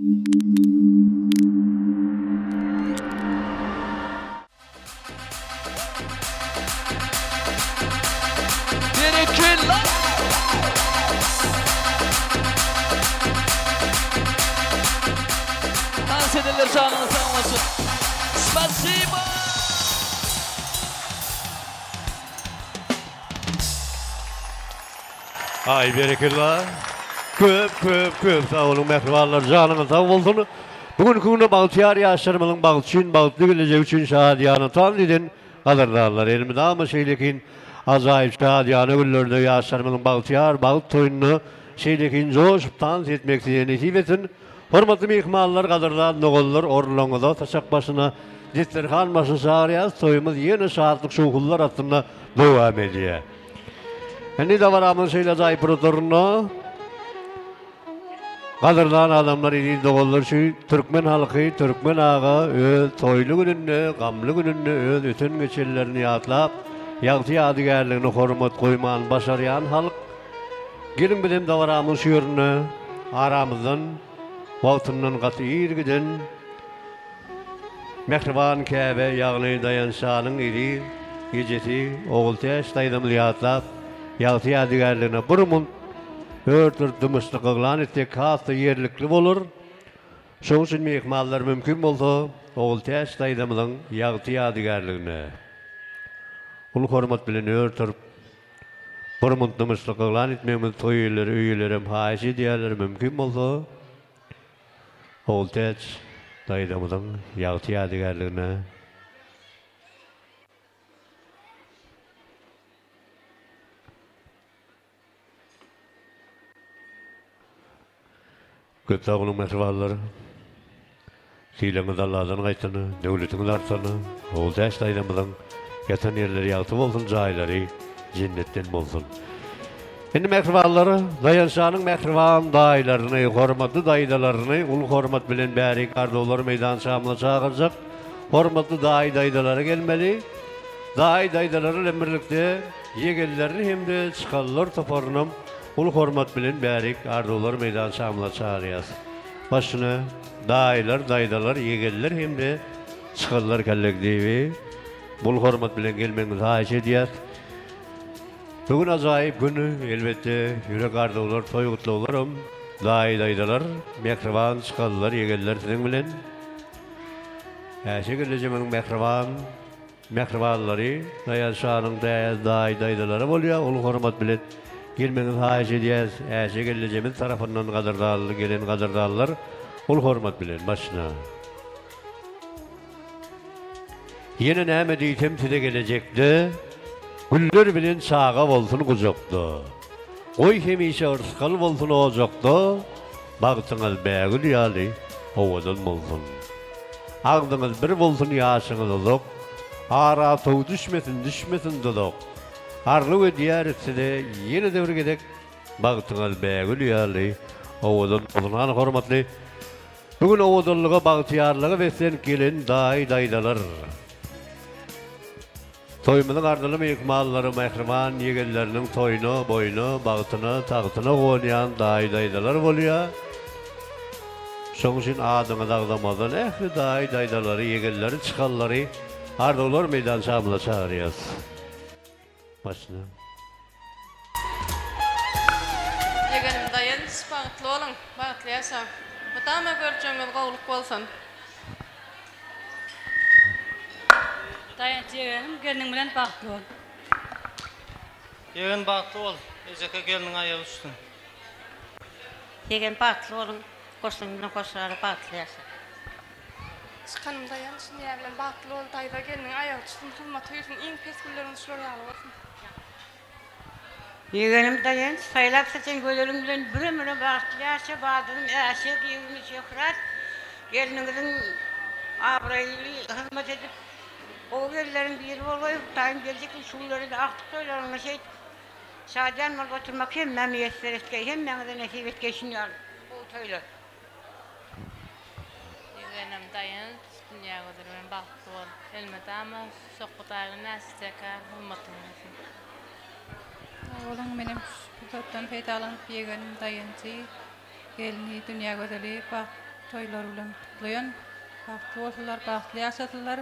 Berekella! Tans edenler janyňyz sag bolsun. Spasibo! Aý berekella. Köp köp köp sag boluň mähribanlar janyňyz sag bolsun. Bu günki günde bagtyýar ýaşlarymyzyň bagty üçin bagtly gelejegi üçin şadyýana tans eden gadyrdanlar elmydama şeýlekin ajaýyp şadyýana günlerde ýaşlarymyzyň bagtyýar bagt toýunda şeýlekin joşup tans etmek size nesip etsin. Hormatly myhmanlar gadyrdan doganlar orunlaryňyza saçak başyna desterhan başyna çagyrýas toýumyz ýene şatlyk şowhunlar astynda dowam edýär. Indi dabaramyzyň şeýle ajaýyp pursatlarynda gadyrdan adamlar, eziz doganlar şu türkmen halky, türkmen aga öz toýly gününde, gamly gününde öz öten geçenlerini ýatlap, ýagty ýadygärligine hormat goýman başarýan halk. Geliň bizem dabaramyzyň şu ýerinde aramyzdan wagtyndan gaty ir giden Mähriban käbe, ýagny Daýançanyň eziz ejesi Ogultäç daýzamyzy ýatlap, ýagty ýadygärligine bir munt ör-tur dymyşlyk yglan etsek has-da ýerlikli bolar. Şonuň üçin myhmanlar mümkin bolsa Ogultäç daýzamyzyň ýagty ýadygärligine uly hormat bilen ör-turup, bir munt dymyşlyk yglan etmegimizi toý eýeleri, öý eýelerem haýyş edýärler, mümkin bolsa, Ogultäç daýzamyzyň ýagty ýadygärligine Köp sag boluň mähribanlar. Sylagyňyz Alladan gaýtsyn, döwletiňiz artsyn. Ogultäç daýzamyzyň ýatan ýerleri ýagty bolsun, jaýlary jennetden bolsun. Indi mähribanlar, Daýançanyň mähriban daýylaryny, hormatly daýzalaryny uly hormat bilen bärik arzuwlar meýdançamyza çagyrjak. Hormatly daýy-daýzalary gelmeli. Daýy-daýzalary bilen birlikde ýegenlerini hem-de çykanlar toparynam uly hormat bilen bärik arzuwlar meýdançamyza çagyrýas. Başyna daýylar, daýzalar, ýegenler hem-de çykanlar kollektiwi uly hormat bilen gelmegiňizi haýyş edýäs. Bu gün ajaýyp gün, elbetde, ýürek arzuwlar, toý gutlaglaram, daýy-daýzalar, mähriban çykanlar, ýegenler siziň bilen. Äşe gelnejemiziň mähriban mähribanlary, Daýanşanyň daýy-daýzalary bolýar, uly hormat bilen gelmegiňizi haýyş edýäs, Äşe gelnejemiz tarapyndan gadyrdanly gelen gadyrdanlar, uly hormat bilen, başyna. Ýene näme diýsem size gelejekde, Güller bilen çaga bolsun gujakda. Goý hemişe yrsgal bolsun ojakda, Bagtyňyz bägül ýaly owadan bolsun. Agzyňyz bir bolsun ýaşyňyz uzak, Ara tow düşmesin düşmesin duzak. Arzuw edýäris size ýene-de bir gezek, Bagtyňyz bägül ýaly owadan bolsun. Hany hormatly Bu gün owadanlyga, bagtyýarlyga beslenip gelen daýy-daýzalar, toýumyzyň arzyly myhmanlary, mähriban ýegenleriniň toýuna, boýuna, bagtyna, tagtyna guwanýan daýy-daýzalar bolýar. Şonuň üçin adyňyzy agzamazdan ähli daýy-daýzalary, ýegenleri, çykanlary arzuwlar meýdançamyza çagyrýarys. Başla. Ýegenim Daýanç bagtly boluň, bagtly ýaşaň. Mydama görjegiňiz gowluk bolsun. Daýanç ýegenim gelniň bilen bagtly bol. Ýegen bagtly bol, ejeke gelniň aýagy düşsün. Ýegen bagtly boluň, goşlaň bilen goşlary bagtly ýaşa. Çykanym Daýanç dünýä bilen bagtly bol daýza gelniň aýagy çyksyn hyzmaty girsin iň pes günleriňiz şular ýaly bolsun. Ýegenim Daýanç saýlap seçen gözeliň bilen bir ömüre bagtly ýaşa baldyzym Äşe giwini Şöhrat gelniňiziň abraýly hyzmat edip gowy gelinleriň biri bolgaý Hudaýym geljek ýyl şu günlerde agtyk toýlaryňda şeýdip şadyýan bolup oturmak hemmä miýesser etgeý hemmäňize nesip etgeý şun ýaly gowy toýlar. Ýegenim Daýanç dünýä gözeli bilen bagtly bol. Elmydama Sokgy daýy näsijeka hyzmatyň bolsun. Sag boluň menem şu pursatdan peýdalanyp ýegenim Daýanjy gelni dünýä gözeli bagt. toýlary bilen gutlaýan. Bagtly bolsunlar, bagtly ýaşasynlar.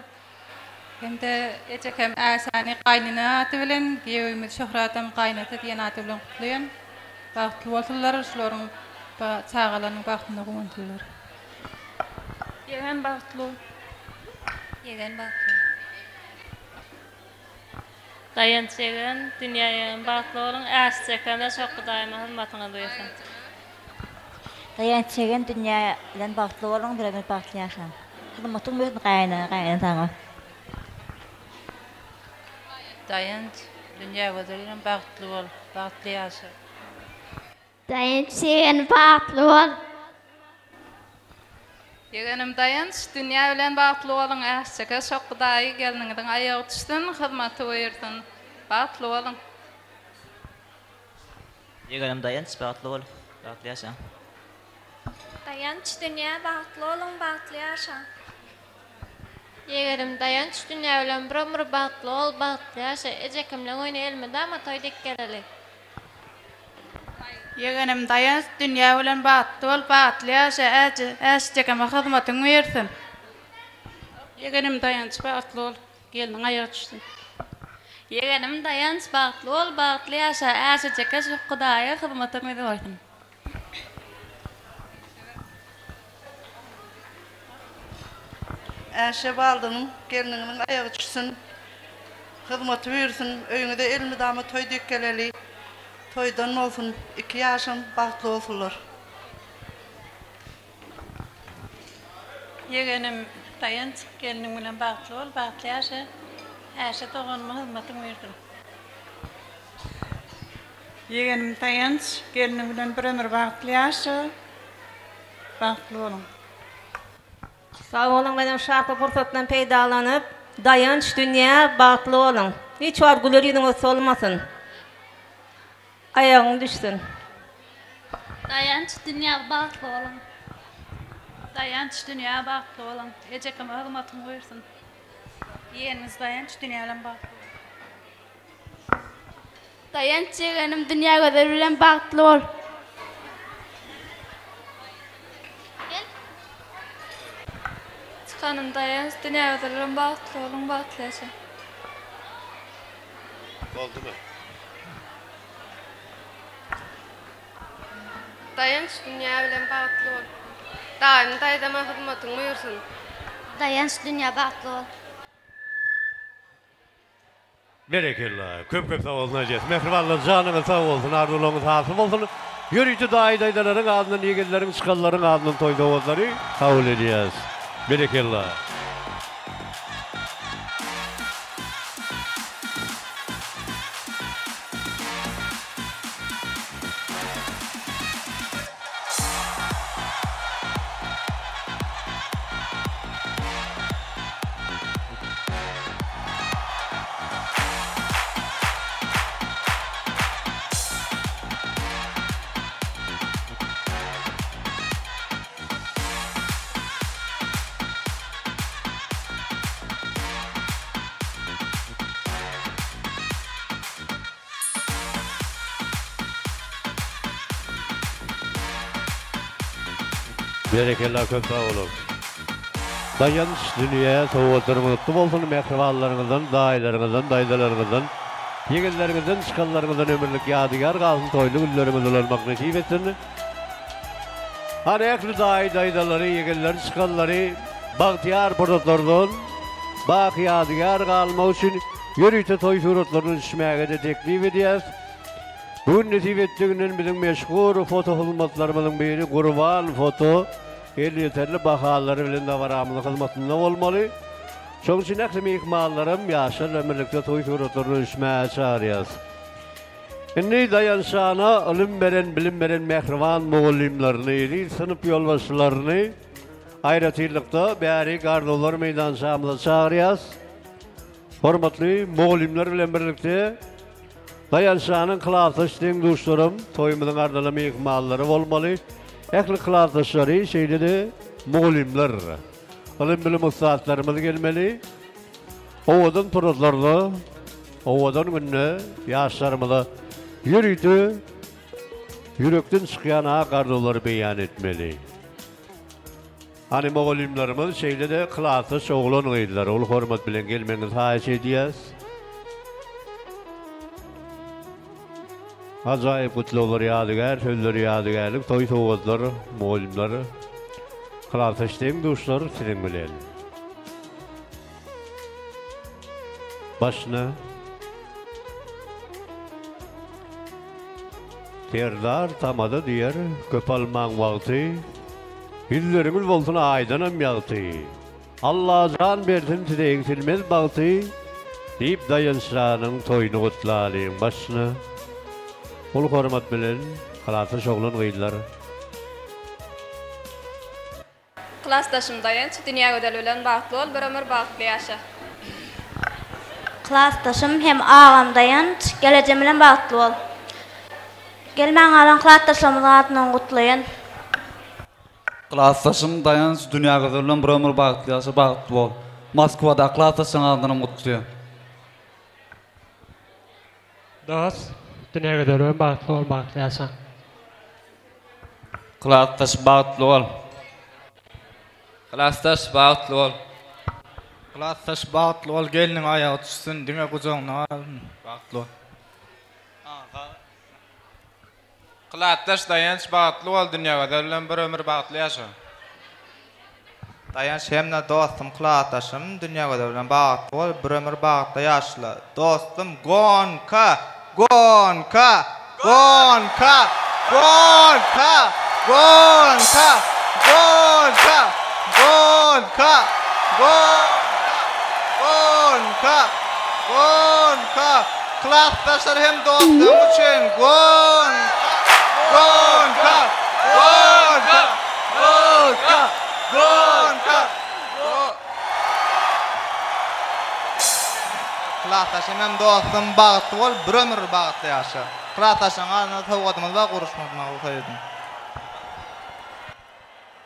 Hem-de ejekem Äşäni gaýnene ady bilen, giýewimiz Şöhradam gaýynata diýen ady bilen gutlaýan. Bagtly bolsunlar, şularyň çagalarynyň bagtyna guwansynlar. Ýegen bagtly bol. Ýegen bagtly bol. Daýanç ýegen, Dünýä ýegen bagtly boluň, Äşjekemde şokgy daýyma hyzmatyňyz buýrsyn. Daýanç ýegen, Dünýä bilen bagtly boluň, bir ömür bagtly ýaşaň. Hyzmatyň buýrsyn gaýyneňe, gaýynataňa. Daýanç, Dünýä gözel bilen bagtly bol, bagtly ýaşa. Daýanç ýegen bagtly bol. Ýegenim Daýanç dünýä bilen bagtly boluň Äşjeke Şokgy daýy gelniňiziň aýagy düşsün hyzmaty buýursyn bagtly boluň. Ýegenim Daýanç bagtly bol bagtly ýaşa. Daýanç dünýä bagtly boluň bagtly ýaşaň. Ýegenim Daýanç dünýä bilen bir ömür bagtly bol bagtly ýaşa ejekimleň öýüne elmydama toý dek geleli. Ýegenim Daýanç dünýä bilen bagtly bol bagtly ýaşa äje äşjekeme hyzmatyň bersin. Ýegenim Daýanç bagtly bol gelniň aýagy düşsün. Ýegenim Daýanç bagtly bol bagtly ýaşa äşejeke şu Hudaýa hyzmatyň ýüzi bolsun. Äşe baldynyň gelniňiziň aýagy düşsün, hyzmaty buýursyn, öýüňize elmydama toý dek geleli, toýdan bolsun, iki ýaşam bagtly bolsunlar. Ýegenim Daýanç gelniň bilen bagtly bol, bagtly ýaşa, Äşe doganyma hyzmatyň buýursyn. Ýegenim Daýanç gelniň bilen bir ömür bagtly ýaşa, bagtly boluň. Sag boluň menem şatly pursatdan peýdalanyp Daýanç dünýä bagtly boluň hiç wagt güler ýüzüňiz solmasyn aýagyň düşsün. Daýanç dünýä bagtly boluň. Daýanç dünýä bagtly boluň. Ejekeme hyzmatyň buýrsyn. Ýegenimiz Daýanç dünýä bilen bagtly boluň. Daýanç ýegenim Dünýägözel bilen bagtly bol. Çykanym Daýanç Dünýägözel bilen bagtly boluň bagtly ýaşaň. Boldumy? Daýanç dünýä bilen bagtly bol. Daýym daýzama hyzmatyň buýursyn. Daýanç dünýä bagtly bol. Berekella. Köp köp sag bolsun ejes. Mähribanlar janyňyz sag bolsun, arzuwlaryňyz hasyl bolsun. Ýörite daýy daýzalaryň adyndan ýegenleriň çykanlaryň adyndan toý sowgatlary kabul edýäs. Berekella. Berekella köp sag boluň. Daýanç dünýä sowgatlaryňyz gutly bolsun mähribanlaryňyzdan daýylaryňyzdan daýzalaryňyzdan ýegenleriňizden çykanlaryňyzdan ömürlik ýadygär galsyn toýly günleriňiz ulalmak nesip etsin. Hany ähli daýy daýzalary ýegenleri çykanlary bagtyýar pursatlardan baky ýadygär galmak üçin ýörite toý suratlaryna düşmäge-de teklip edýäs. Bu gün nesip etdiginden biziň meşhur foto hyzmatlarymyzyň biri Gurban foto elýeterli bahalary bilen dabaramyzyň hyzmatynda bolmaly. Şonuň üçin ähli myhmanlaram ýaşlar bilen birlikde toý suratlaryna düşmäge çagyrýas. Indi Daýançjana ylym beren, bilim beren mähriban mugallymlaryny, eziz synp ýolbaşçylaryny aýratynlykda bäri Gardolar meýdançamyza çagyrýas. Hormatly mugallymlar bilen birlikde Daýançjanyň klasdaş deň-duşlaram toýumyzyň arzyly myhmanlary bolmaly. Ähli klasdaşlary, şeýle-de mugallymlar, ylym-bilim ussatlarymyz gelmeli. Owadan pursatlarda, owadan günde ýaşlarymyza ýörite ýürekden çykýan ak arzuwlary beýan etmeli. Hany mugallymlarymyz şeýle-de klasdaş oglan-gyzlar uly hormat bilen gelmegiňizi haýyş edýäs. Ajaýyp gutlaglar ýadygär sözler ýadygärlik toý sowgatlar mugallymlar klasdaş deň-duşlar siziň bilen. Başyna Serdar tamada diýer, köp almaň wagty, Ýüzleriňiz bolsun aýdanam ýagty. Allajan bersin size egsilmez bagty, Diýip Daýançjanyň toýuny gutlalyň başyna. Uly hormat bilen, klasdaş oglan-gyzlar. Klasdaşym Daýanç, Dünýägözel bilen bagtly bol, bir ömür bagtly ýaşa. Klasdaşym hem agam Daýanç, gelejem bilen bagtly bol. Gelmän galan klasdaşlarymyzyň adyndan gutlaýan. Klasdaşym Daýanç, Dünýägözel bilen bir ömür bagtly ýaşa, bagtly bol. Moskwadaky klasdaşlaryň adyndanam gutlaýan. Dos, Dünýägözel bilen bagtly bol, bagtly ýaşa. Klasdaş bagtly bol. Klasdaş bagtly bol. Klasdaş bagtly bol gelniň aýagy düşsün diňe gujagyna galsyn bagtly bol. Klasdaş Daýanç bagtly bol Dünýägözel bilen bir ömür bagtly ýaşa. Daýanç hemde dostum klasdaşym Dünýägözel bilen bagtly bol bir ömür bagtly ýaşla dostum gonka gonka gonka gonka gonka gonka gonka gonka gonka klasdaşlar hem dostlarym üçin gonka gonka gonka Gonka! Gonka! Klasdaşym hem dostum bagtly bol bir ömür bagtly ýaşa. Klasdaşlaryň adynda sowgadymyz bar guruşmasyna rugsat ediň.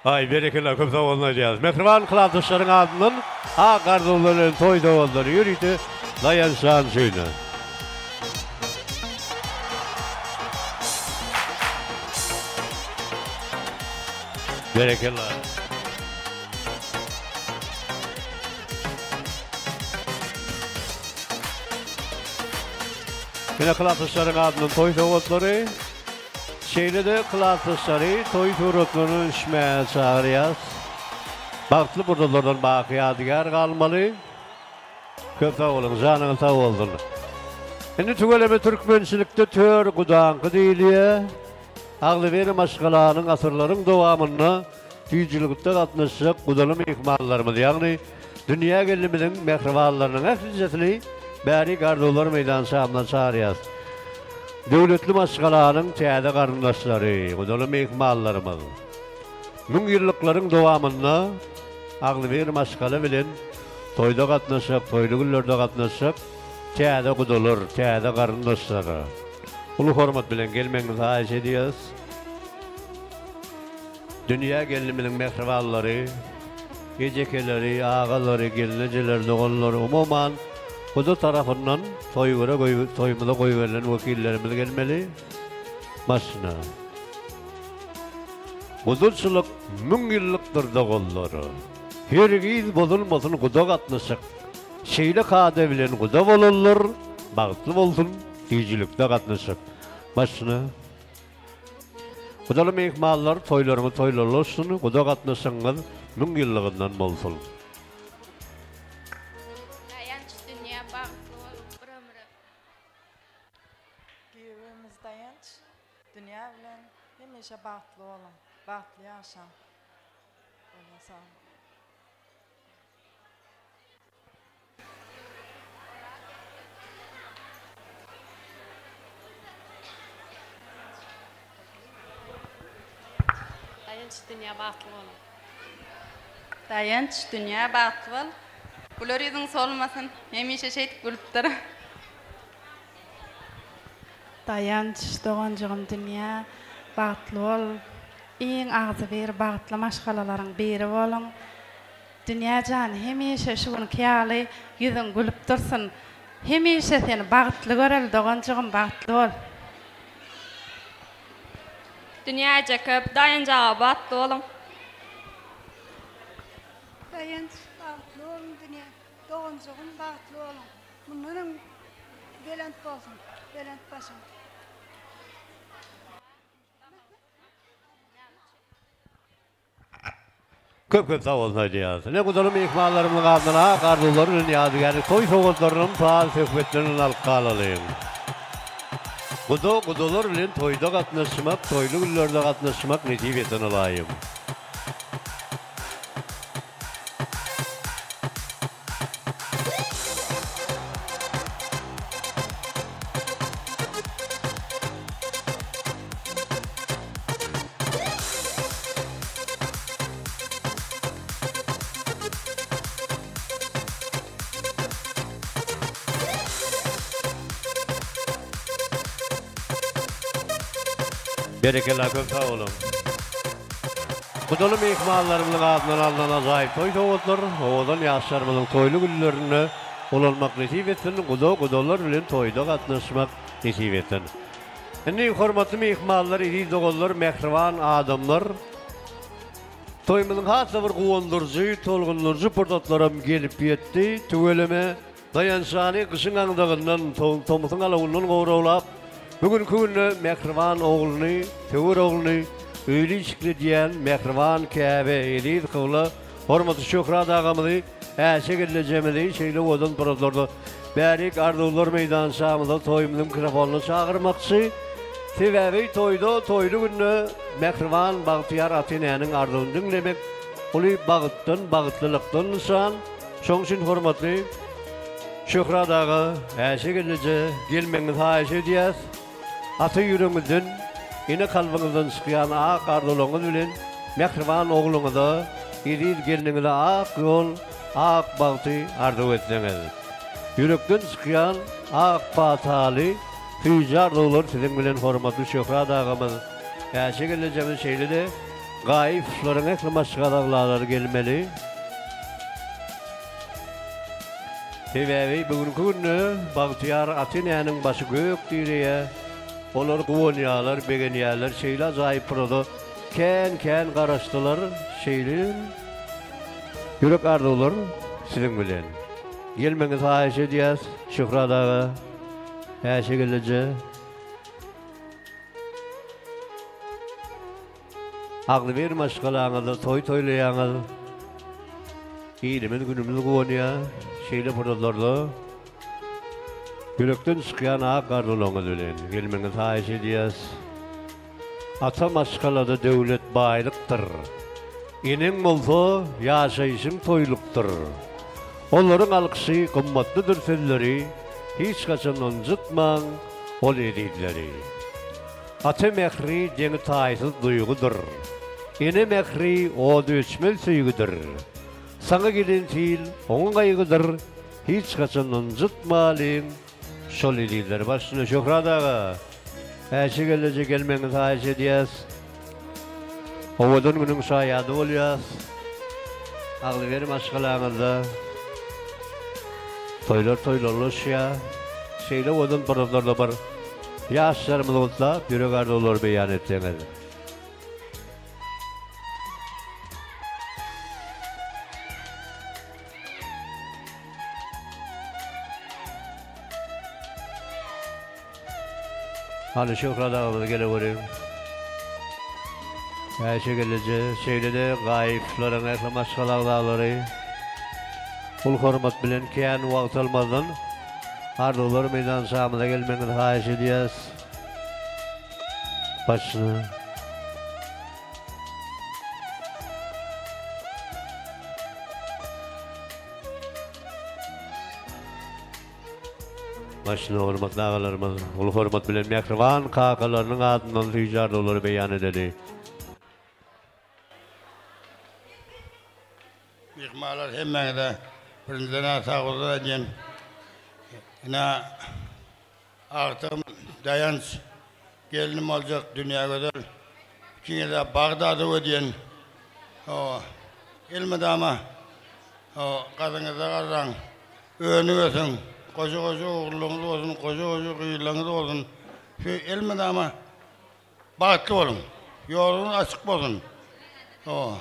Aý berekella köp sag boluň aýdýarys. Mähriban klasdaşlaryň adyndan ak arzuwlar bilen toý sowgatlary ýörite Daýançjan üçin. Berekella. Ine klasdaşlaryň adyndan toý sowgatlary. Şeýle-de klasdaşlary toý suratlaryna düşmäge çagyrýas. Bagtly pursatlardan baky ýadygär galmaly. Köp sag boluň, janyňyz sag bolsun. Indi tüweleme türkmençilikde tör gudaňky diýilýär. Agzybir maşgalanyň asyrlaryň dowamynda süýjülikde gatnaşjak gudaly myhmanlarymyz, ýagny dünýä gelnimiziň mähribanlarynyň ählijesini bärik arzuwlar meýdançamyza çagyrýas. Döwletli maşgalanyň täze garyndaşlary, gudaly myhmanlarymyz! Müňýyllyklaryň dowamynda agzybir maşgala bilen toýda gatnaşjak, toýly günlerde gatnaşjak täze gudalar, täze garyndaşlar! Uly hormat bilen gelmegiňizi haýyş edýäris. Dünýä gelnimiziň mähribanlary, ejekeleri, agalary, gelnejeleri, doganlary, umuman, guda tarapyndan toýgüre toýumyza goýberilen wekillerimiz gelmeli. Başyna. Gudaçylyk müňýyllykdyr doganlar. Hergiz bozulmasyn guda gatnaşyk. Şeýle kada bilen guda bolanlar bagtly bolsun. Süýjülikde gatnaşyp, başyna Gudaly myhmanlar toýlaryňyz toýlarlaşsyn, guda gatnaşygyňyz müňýyllygyndan bolsun. Daýanç dünýä bagtly bol bir ömre. Giýewimiz Daýanç dünýä bilen hemişe bagtly boluň, bagtly ýaşaň. Bolýa sag boluň. Daýanç dünýä bagtly boluň. Daýanç dünýä bagtly bol. Güler ýüzüň solmasyn. Hemişe şeýdip gülüp dur. Daýanç doganjygym dünýä bagtly bol. Iň agzybir bagtly maşgalalaryň biri boluň. Dünýä jan hemişe şu günki ýaly ýüzüň gülüp dursun. Hemişe seni bagtly göreli doganjygym bagtly bol. Dünýä eje köp, Daýanç aga bagtly boluň. Daýanç bagtly boluň dünýä doganjygym bagtly boluň mundanam belent bolsun belent başyň. Köp köp sag bolsun aýdýas. Ine gudaly myhmanlarymyzyň adyndan ak arzuwlar bilen ýadygärlik toý sowgatlarynam saz söhbetlerinden alyp galalyň. Guda gudalar bilen toýda gatnaşmak, toýly günlerde gatnaşmak nesip etsin ylaýym. Berekella köp sag boluň. Gudaly myhmanlarymyzyň adyndan alnan ajaýyp toý sowgatlar owadan ýaşlarymyzyň toýly günlerinde ulanmak nesip etsin, guda gudalar bilen toýda gatnaşmak nesip etsin. Indi hormatly myhmanlar, eziz doganlar, mähriban adamlar, toýumyzyň has-da bir guwandyryjy, tolgundyryjy pursatlaram gelip ýetdi. Tüweleme, Daýançany gyşyň aňzagyndan, tomusyň alawyndan goraglap, bu günki günde mähriban ogluny, söwer ogluny öýli-işikli edýän mähriban käbe, eziz kybla, hormatly Şöhrat agamyzy, Äşe gelnejemizi şeýle owadan pursatlarda bärik Arzuwlar meýdançamyza toýumyzyň mikrofonyna çagyrmakçy. Sebäbi toýda, toýly günde mähriban bagtyýar ata-enäniň arzuwyny diňlemek uly bagtdan, bagtlylykdan nyşan. Şonuň üçin hormatly Şöhrat aga, Äşe gelneje gelmegiňizi haýyş edýäs. Ata ýüregiňizden, ene kalbyňyzdan çykýan ak arzuwlaryňyz bilen mähriban ogluňyza, eziz gelniňize ak ýol, ak bagty arzuw etseňiz. Ýürekden çykýan ak pataly süýji arzuwlar siziň bilen hormatly Şöhrat agamyz, Äşe gelnejemiz şeýle-de Gaýypowlaryň ähli maşgala agzalary gelmeli. Sebäbi bu günki günde bagtyýar ata-enäniň başy gök direýär. Olar guwanýarlar, begenýärler. Şeýle ajaýyp purada kän-kän garaşdylar. Şeýle ýürek arzuwlar siziň bilen. Gelmegiňizi haýyş edýäs, Şöhrat aga, Äşe gelneje. Agzybir maşgalaňyzda toý toýlaýaňyz. Ilimiz günümiz guwanýar. Şeýle pursatlarda ýürekden çykýan ak arzuwlaryňyz bilen gelmegiňizi haýyş edýäs. Ata maşgalada döwlet baýlykdyr. Eneň bolsa ýaşaýşyň toýlukdyr. Olaryň alkyşy gymmatlydyr sözleri hiç haçan ynjytmaň ol ezizleri. Ata mähri deňi-taýsyz duýgudyr. Ene mähri ody öçmez söýgüdir. Saňa gelen sil oňa gaýgydyr, Hiç haçan ynjytmalyň şol ezizleri. Baş üstüne Şöhrat aga! Äşe gelneje gelmegiňizi haýyş edýäs. Owadan günüň şaýady bolýas. Agzybir maşgalaňyzda toýlar toýlarlaşýar. Şeýle owadan pursatlarda bir Ýaşlarymyzy gutlap, ýürek arzuwlary beýan etseňiz. Hany Şöhrat agamyz gele görüň. Äşe gelneje, şeýle-de Gaýypowlaryň ähli maşgala agzalary uly hormat bilen kän wagt almazdan Arzuwlar meýdançamyza gelmegiňizi haýyş edýäs. Başyna. Başyna hormatly agalarymyz uly hormat bilen mähriban kakalarynyň adyndan süýji arzuwlary beýan edeli. Myhmanlar hemmäňize birinjiden-ä sagbolsun aýdýan. Ine, agtygym Daýanç, gelnim boljak Dünýägözel. Ikiňize bagt arzuw edýän. Hawa, elmydama hawa, gazyňyzda garraň, önüp ösüň, goja-goja ogullaryňyz bolsun, goja-goja gyzlaryňyz bolsun. Şu elmydama Bagtly boluň. Ýoluňyz açyk bolsun. Hawa.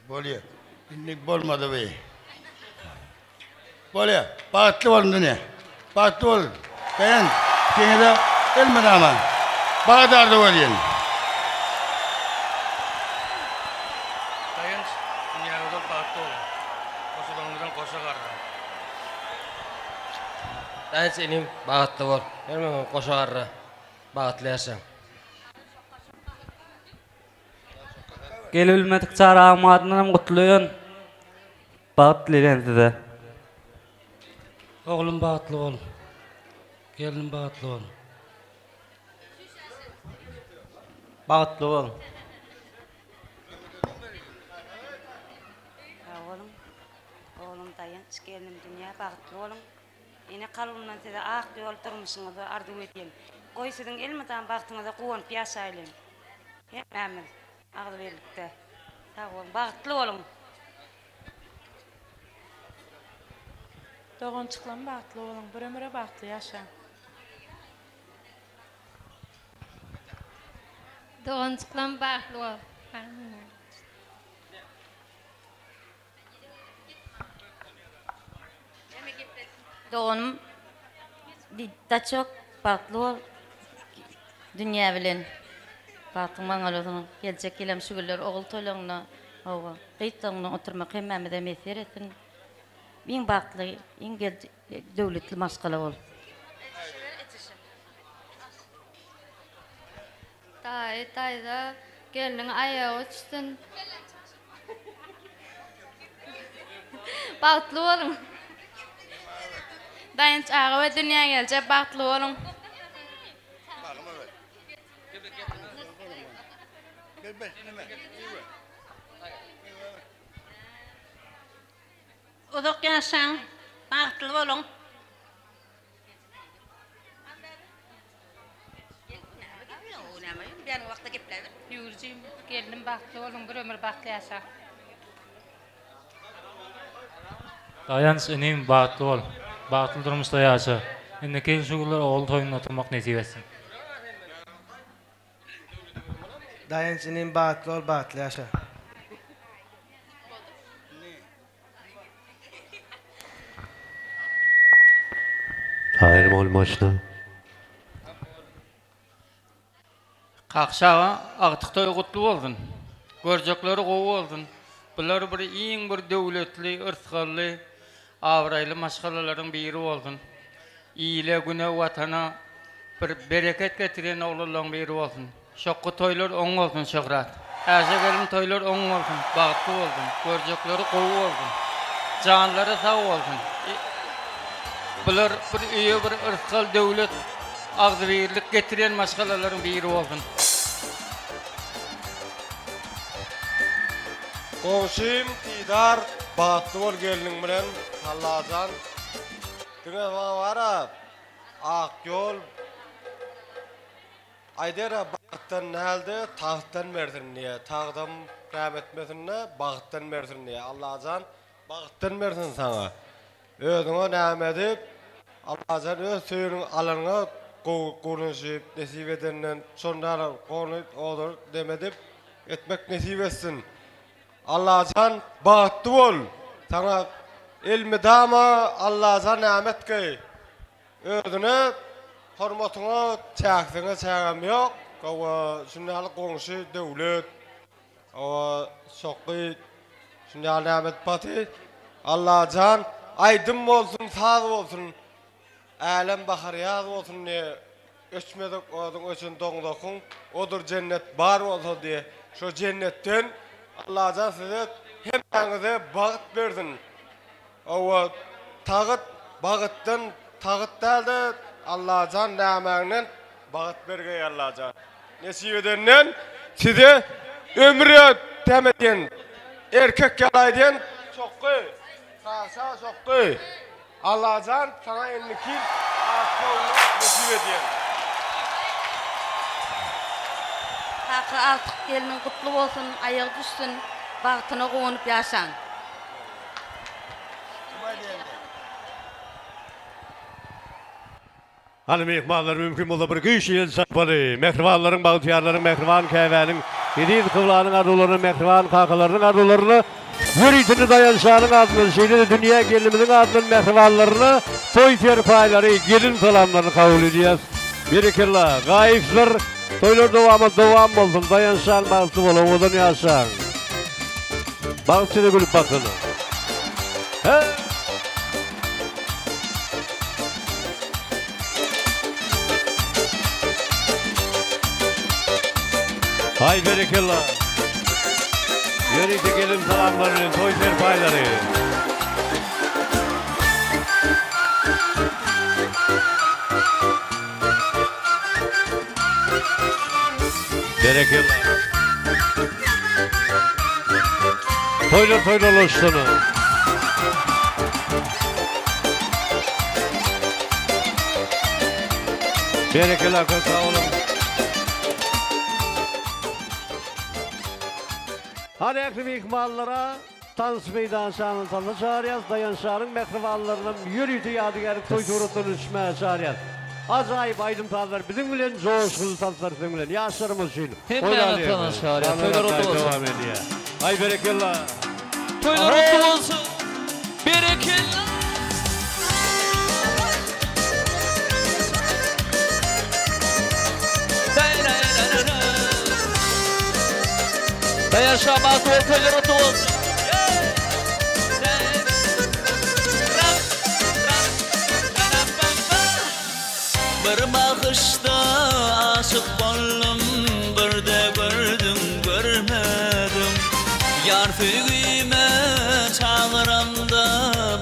Bolýa. Indi bolmady bu. Bolýa. Bagtly boluň dünýä. Bagtly bol. Daýan. Ikiňize elmydama bagt arzuw edýän. Daýanç, dünýäňizde bagtly boluň. Goşalaryňyzdan goşa garra. Daýanç inim, bagtly bol. Her goşa garra. Bagtly ýaşaň. Gelebilmedik çaragym adyndanam gutlaýan. Bagt dileýän size. Oglum bagtly bol. Gelnim bagtly bol. Bagtly bol. Sag boluň. Oglum Daýanç, gelnim Dünýä bagtly boluň. Ene kalbymdan size ak ýol durmuşyňyzy arzuw edýän. Goý siziň elmydam bagtyňyza guwanyp ýaşaýlyň. Hemmämiz agzybirlikde. Sag boluň, bagtly boluň. Doganjyklarym bagtly boluň, bir ömüre bagtly ýaşaň. Doganjyklarym bagtly bol. Doganym Daçok bagtly bol dünýä bilen bagtyň maňa bolsun geljek ýylam şu günler ogul toýlaryňda hawa gyz toýunda oturmak hemmämize miýesser etsin iň bagtly iň döwletli maşgala bol. Daýy, daýza, gelniň aýagy uçsun. Bagtly boluň. Daýanç aga we Dünýä gelje bagtly boluň. Uzak ýaşaň, bagtly boluň. Ýüwürjim, gelnim bagtly boluň, bir ömür bagtly ýaşa. Daýanç inim bagtly bol. Bagtly durmuşda ýaşa. Indiki ýyl şu günler ogul toýunda oturmak nesip etsin. Daýanç inim bagtly bol bagtly ýaşa. Taýyn bol maşyna. Kakşy aga agtyk toýy gutly bolsun. Görjekleri gowy bolsun. Bular bir iň bir döwletli, yrsgally, abraýly maşgalalaryň biri bolsun. Ile, güne, watana bir bereket getirýän oglanlaryň biri bolsun. Şokgy toýlar oň bolsun Şöhrat. Äşe gelin toýlar oň bolsun, bagtly bolsun, görjekleri gowy bolsun. Janlary sag bolsun. Bular bir öýe bir yrsgal döwlet agzybirlik getirýän maşgalalaryň biri bolsun. Goňşym Didar bagtly bol gelniň bilen Allajan diňe saňa bara ak ýol Aýdara bagtdan dälde tagtdan bersin diýä tagtam räm etmesinde bagtdan bersin diýä Allajan bagtdan bersin saňa özüňe näme edip Allajan öz söýeniň alanyňa gowy gurnaşyp nesip edenden şonda gony odur dem edip etmek nesip etsin Allajan bagtly bol saňa elmydama Allajan näme etgeý Özüne hormatyňa çäksiňe çägem ýok. Hawa, şunda ýaly goňşy döwlet. Hawa, şokgy şunda ýaly näme edip baty. Allajan aýdym bolsun, saz bolsun. Älem bahar ýaz bolsun diýe. Öçmedik oduň öçen doňzakyň odur jennet bar bolsa diýe. Şo jennetden Allajan size hemmäňize bagt bersin. Hawa, tagyt bagytdan tagyt dälde Allajan nämäňden bagyt bergeý Allajan. Nesip edenden size ömür täm edýän erkek ýaly aýdýan çokgy Sasha çokgy Allajan saňa indiki ak ýoluna nesip edýän. Kaka agtyk gelniň gutly bolsun aýagy düşsün bagtyna guwanyp ýaşaň. Hany myhmanlar mümkin bolsa bir güýçli el çarpaly. Mähribanlaryň, bagtyýarlaryň, mähriban käbäniň. Eziz kyblanyň arzuwlaryna, mähriban kakalarynyň arzuwlaryna, ýöritini Daýançanyň adyndan, şeýle-de Dünýä gelnimiziň adyndan mähribanlaryna toý serpaýlary, gelin salamlaryny kabul edýäs. Berekella, Gaýyplar, toýlar dowamat dowam bolsun, Daýançan bagtly bol, owadan ýaşaň. Bagt size gülüp baksyn. He! Haý berekella. Ýörite gelin salamlar bilen toý serpaýlary. Berekella. Toýlar toýlarlaşsyn. Berekella köp sag boluň. Hany ähli myhmanlara Tans meýdançanyň tansa çagyrýas, Daýançanyň mähribanlarynam ýörite ýadygärlik toý suratlaryny düşmäge çagyrýas. Ajaýyp aýdym-sazlar biziň bilen, joşgunly tanslar siziň bilen. Ýaşlarymyz üçin. Hemmäňizi tanyş çagyrýas. Toýlar gutly bolsun. Dowam edýär. Aý berekella. Toýlar gutly bolsun. Berekella. Daýanç bagtly bol toýlar gutly bolsun. Bir bakyşda aşyk boldum, birde gördüm, görmedim. Ýar söýgime çagyramda,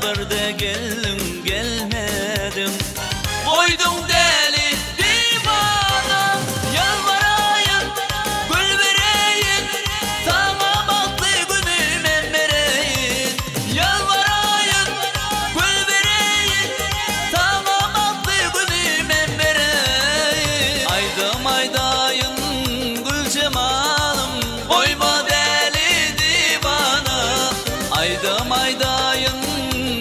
birde geldiň, gelmediň. Goýduň däli diwana, ýalbaraýyn, gül bereýin, saňa bagtly güni men bereýin. Ýalbaraýyn, gül bereýin, Saňa bagtly güni men bereýin. Aýdym aýdaýyn, gül jemalym, Goýma däli diwana. Aýdym aýdaýyn,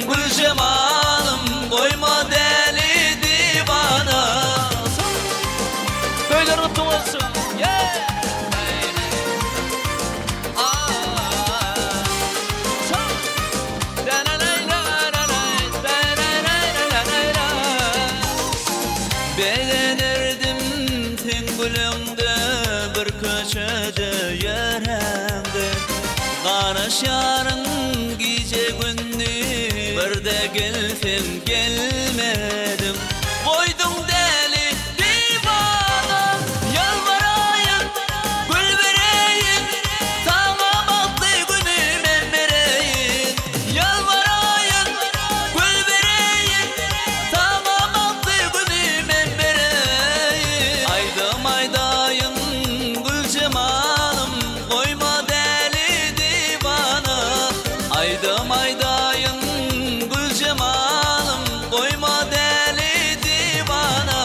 gül jemalym, Goýma däli diwana. Toýlar gutly bolsun! Begenerdim seň gülüňde bir köçede ýörämde Garaşýaryn gije-gündiz birde gelseň gelmediň Goýduň däli diwana Ýalbaraýyn gül bereýin Saňa bagtly güni men bereýin Ýalbaraýyn gül bereýin Saňa bagtly güni men bereýin Aýdym aýdaýyn gül jemalym Goýma däli diwana Aýdym aýdaýyn gül jemalym Goýma däli diwana.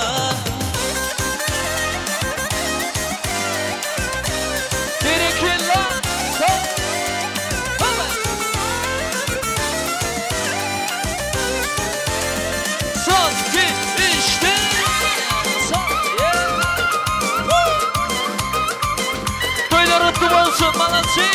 Berekella! Son, iki, üç, dört. Toýlar gutly bolsun, maladcy!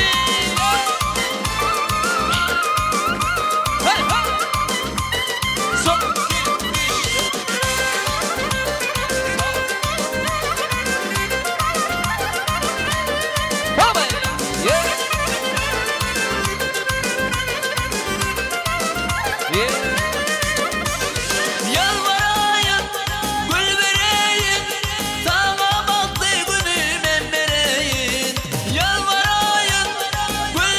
Ýalbaraýyn, gül bereýin, Saňa bagtly güni men bereýin. Ýalbaraýyn, gül.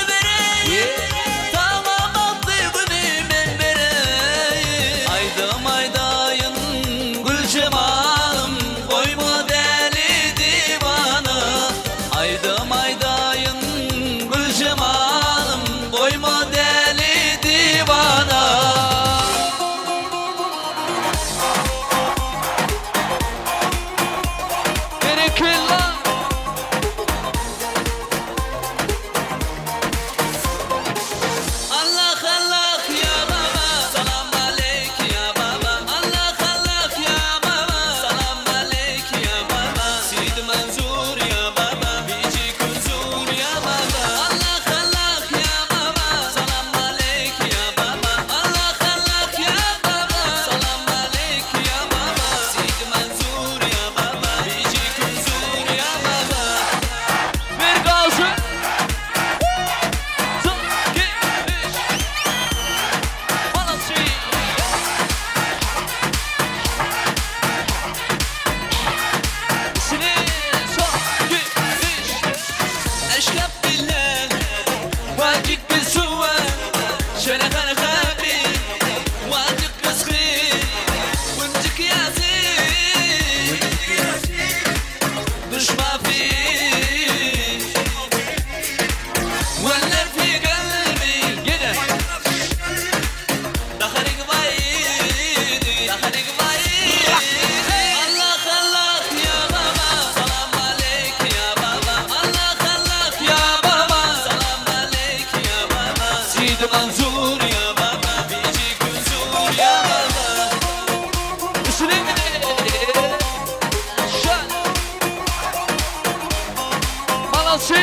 Malasy.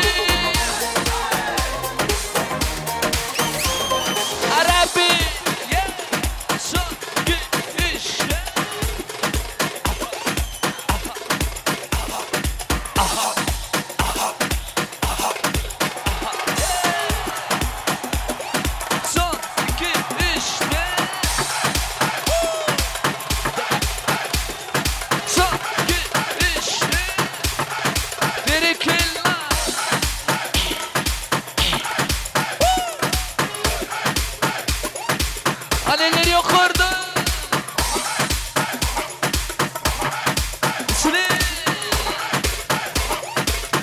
Arabi. Son, iki, üç, Son, iki, üç, Son, iki, üç, bir, iki, Anneleri yok orada. Sile.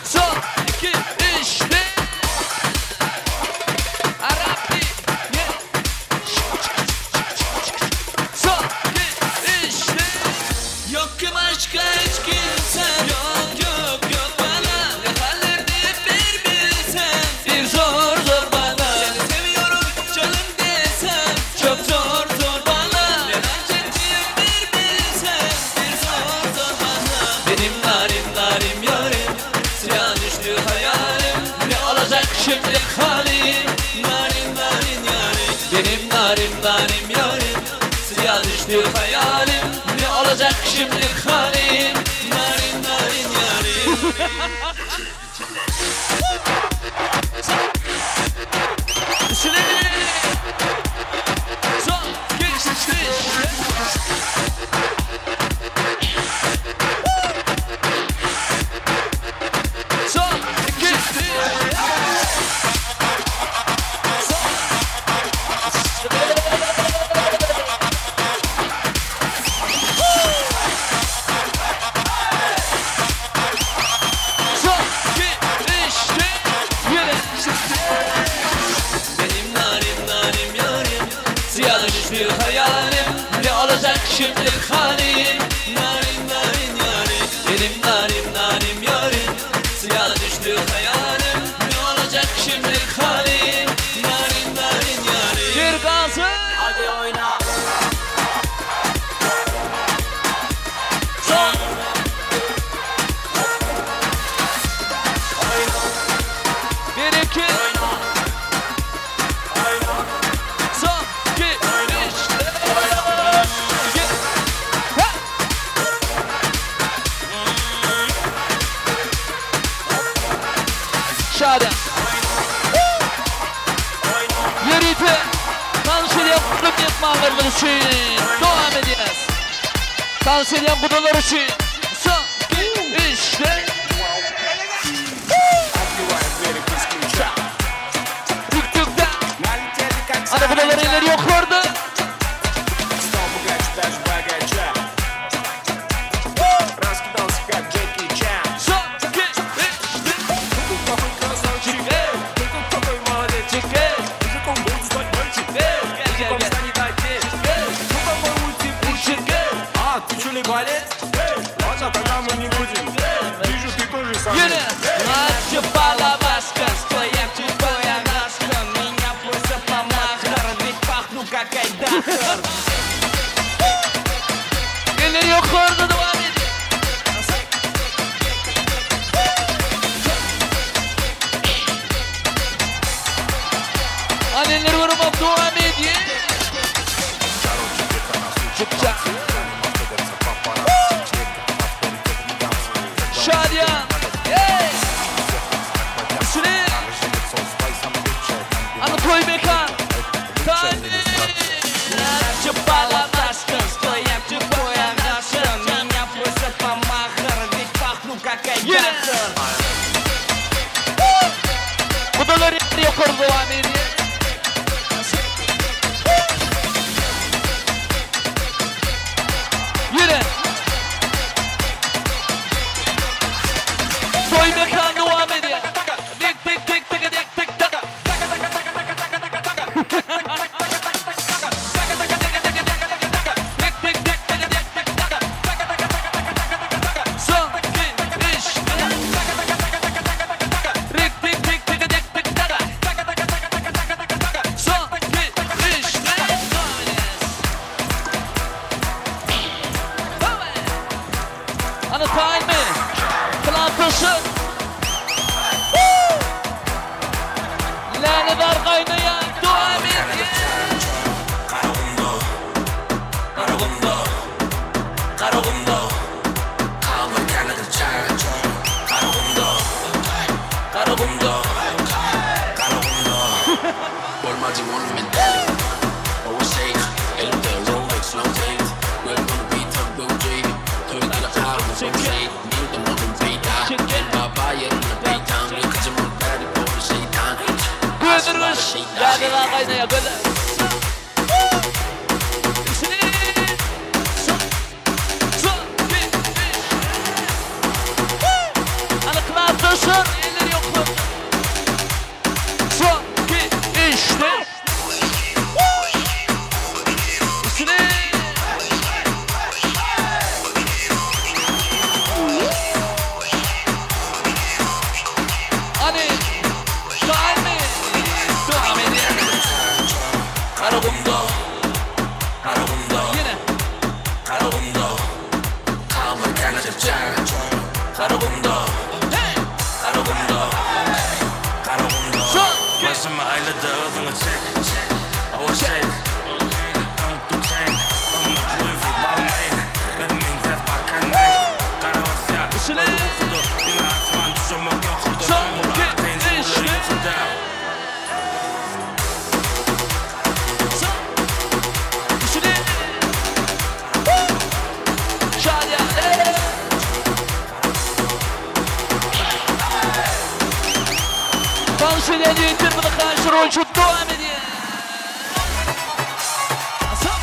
Son, iki, üç, bir. Arabi. Ye. Son, iki, üç, bir. Yok ki başka hiç kimse. Yok yok yok bana. Ne hallerdi bir bilsen. Bir zor zor bana. Seni seviyorum canım desem. Çok zor zor bana. Neler çektiğim bir bilsen. Bir zor zor bana. Benim narim narim yarim. Siyah düştü hayalim. Ne olacak şimdi halim? Narin narin yarim. Benim narim narim yarim. Siyah düştü hayalim. Ne olacak şimdi halim? Narin narin yarim. Son, iki, üç. Son, iki, üç. Son, iki, üç, yürü. Benim narim narim yarim Siyah düştü hayalim Ne olacak şimdi halim Narin narin yarim Benim narim narim yarim Siyah düştü hayalim Ne olacak şimdi halim Narin narin yarim Bir gazı Hadi oyna. Son Bir iki Son iki üç iki Ha! Şadan Ýörite tans edýän gudum ýetmanlarymyz üçin dowam edýäs. Tans edýän gudalar üçin son iki üç dört. Tük tük da. Ana gudalar elleri ýokarda. Стал богаче, даже богача. Раскидался, как Джеки Чан. Son iki üç Ты такой красавчик, ты тут такой молодец. Мужиком должен стать мальчик, мужиком станет отец. Ну какой ути-пути? А, ты что ли балет? Ладно, тогда мы не будем. Вижу, ты тоже со мной. Ýene. Отчипала вашка, стоя тупая нашка. Меня просят на махар, ведь пахну как айдахар. Elleri ýokarda dowam edýär. Anneler vurma devam edýär. Çıkacak. Şadiyan. Hey! Üstüne. Ana toý mekan. Tani. Отчипала вашка, стоя тупая наша. Меня просят на махар, ведь пахну как айдахар. Gudalar ýokarda dowam edýär. Lälezar gaýnaýar gözel. Ana klasda şur, eller ýokary. Son, iki, üç, dört. Üstüne. Hadi. Devam et. Devam edýär. Garagumda, Garagumda. Ýene. Garagumda. Kaldyr käne Garagumda. Hey! Garagumda. Garagumda. Son. Başymy aýlady yzyňy çek. Hawa şeýt. Unutdum sen. Ymmat Louis Balmain. Özümiň ses barkan meý. Gara basýar. Üstüne. Ukuda. Diňe asman düşemek ýokarda. Son, Bular iki, kyn üç, günler dört. ýokarda. Son. Üstüne. Şalya. Hey! Tans edýän ýigitler muny haşyr oýunça dowam edýär. Son.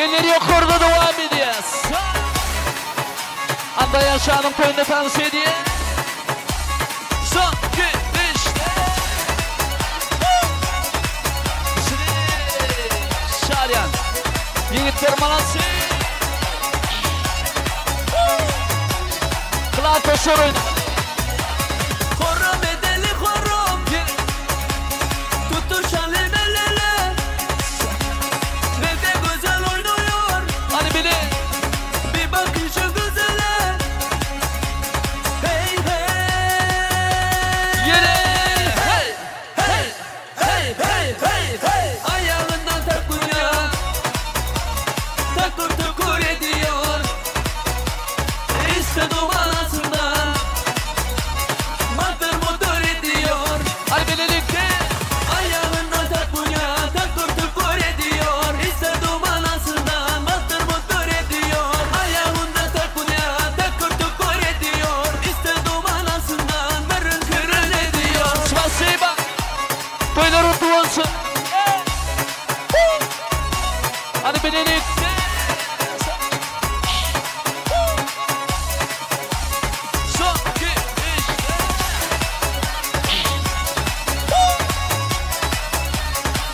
Eller ýokarda dowam edýär. Son. Anda ýaşanyň toýunda tans edýär. Son, iki, üç, dört. Üstüne. Şalyan. Ýigitler malasy. Klato şor oýnaly. Horom edeli horom. Tutuşalım el ele. Ne de güzel oynuyor. Hadi bile. Bir bakışı güzele. Hey hey. Yere. Hey. Hey hey hey hey hey. Ayağından takunya. Takır tukur ediyor. İşte duman altında. Matır mutur ediyor. Hadi birlikte. Ayağından takunya. Takır tukur ediyor. İşte duman altında. Matır mutur ediyor. Ayağında takunya. Takır tukur ediyor. İşte duman altında. Mırın kırın ediyor. Spasiba. Toýlar gutly bolsun. Hadi birlikte. Son, iki, üç, dört.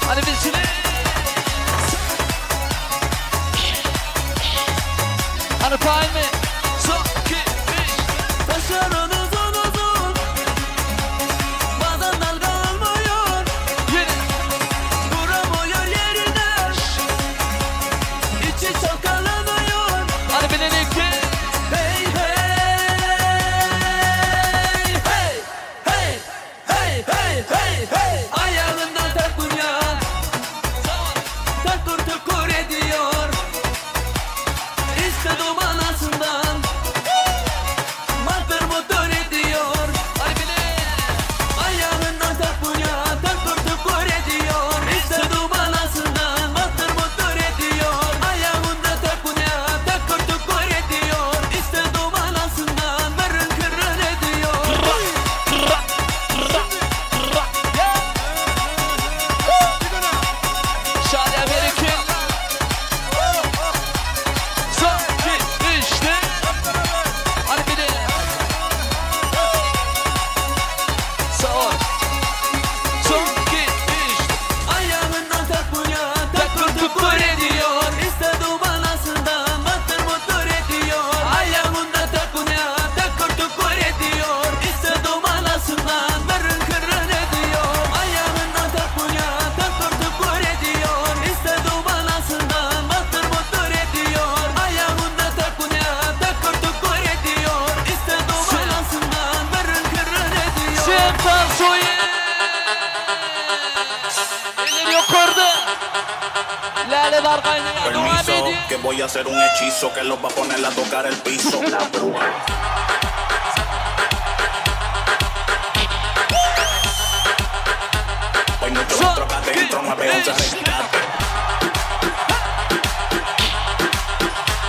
Hadi bilsine. Hadi time. Son, iki, üç, dört. Taşların uzun uzun. Bazen dalga almıyor. Yine. Duramıyor yerine. İçi çalkalanıyor. Hadi birlikte. Hey hey hey hey hey hey hey hey. Ayağından takunya. Takır tukur ediyor. İşte duman altından. Matır motor ediyor. Hadi bile. Ayağından takunya. Takır tukur ediyor. İşte duman altından. Matır motor ediyor. Ayağında takunya. Takır tukur ediyor. İşte duman altından. Mırın kırın ediyor. Şalya bereket. Son, iki, üç, dört. Hadi bir de. Sağ ol. Son, iki, üç. Ayağından takunya. Takır tukur ediyor. İşte duman altından. Matır motor ediyor. Ayağında takunya. Takır tukur ediyor. İşte duman altından. Mırın kırın ediyor. Ayağından takunya. Takır tukur ediyor. İşte duman altından. Matır motor ediyor. Ayağında takunya. Takır tukur ediyor. İşte duman altından. Mırın kırın ediyor. Sen tansuyu. Eller ýokarda. Lälezar gaýnaýar. Dowam Permiso, edýär. que voy a hacer un hechizo que los va a poner a tocar el piso. La bruja. Hay mucho otro acá adentro, 911 rescate.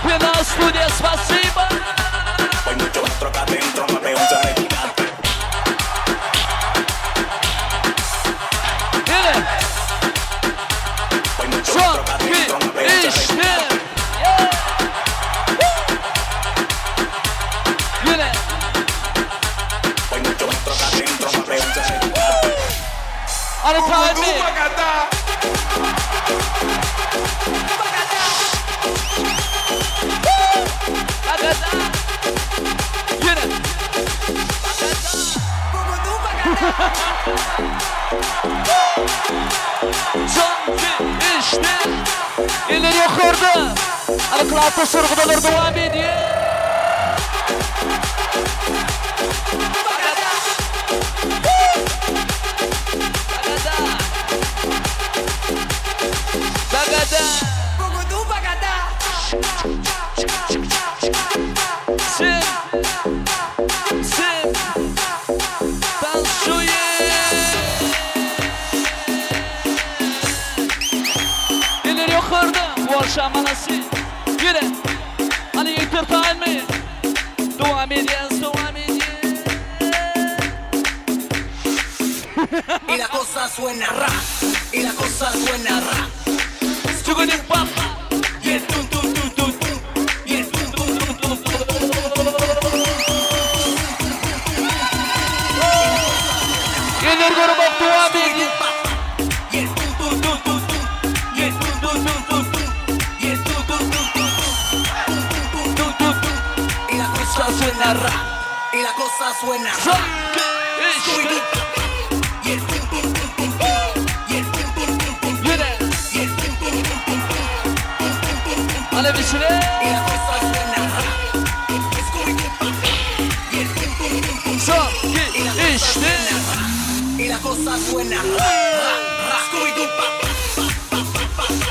Pena studiýa spasiba. Hay mucho otro acá adentro, 911 rescate. Ana taýmy. Bagada. Ýene. Soňky işte. Eller ýokarda. Ana klapda sorgudalar dowam edýär. Bagada. Bagada. Bagada. Sen. Sen. Tansuye. Eller ýokarda. Bolşamanasy. Ýene. Hany ýigitler taýynmy? Dowam edýäs, dowam edýäs. Y la cosa suena ra, y la cosa suena ra. Tügüniň bap. Y el tum tum tum tum tum, y el tum tum tum tum tum. Eller görüp dowam edýär. Y el tum tum tum tum tum, y el tum tum tum tum tum, y el tum tum tum tum tum, tum tum tum. Y la cosa suena ra, y la cosa suena ra. Y el tum tum tum tum tum, y el tum tum tum tum tum, Ýene. y el tum tum tum tum tum, tum tum tum tum. Hany bişire. Y la cosa suena ra. Y el tum tum tum tum. Soňky işte. Y la cosa suena ra, ra, ra. Scooby-Doo, pa, pa, pa, pa, pa, pa, pa, pa,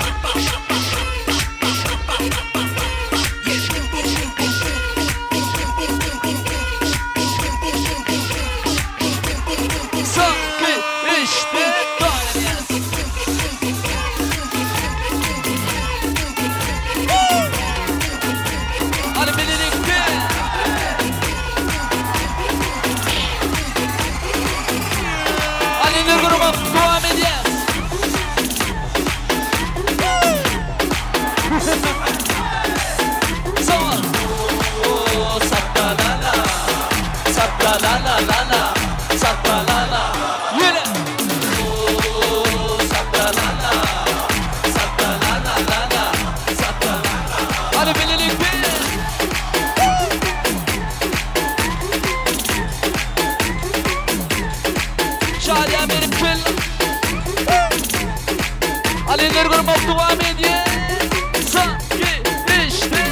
pa, pa, pa, pa, pa. Y el tum tum tum tum tum, tum tum tum tum tum tum, tum tum tum tum tum, tum tum tum tum. Soňky işte. Dowam edýäs. Hany bilelikde. Hany eller görüp dowam edýäs. Sag bol. Sattalala. Sattalala la la. Sattalala. Ýene. Sattalala. Sattalala la la. Sattalala. Hany bilelikde. Şadiýa berip gel. Hany eller görüp dowam edýär. Soňky işte.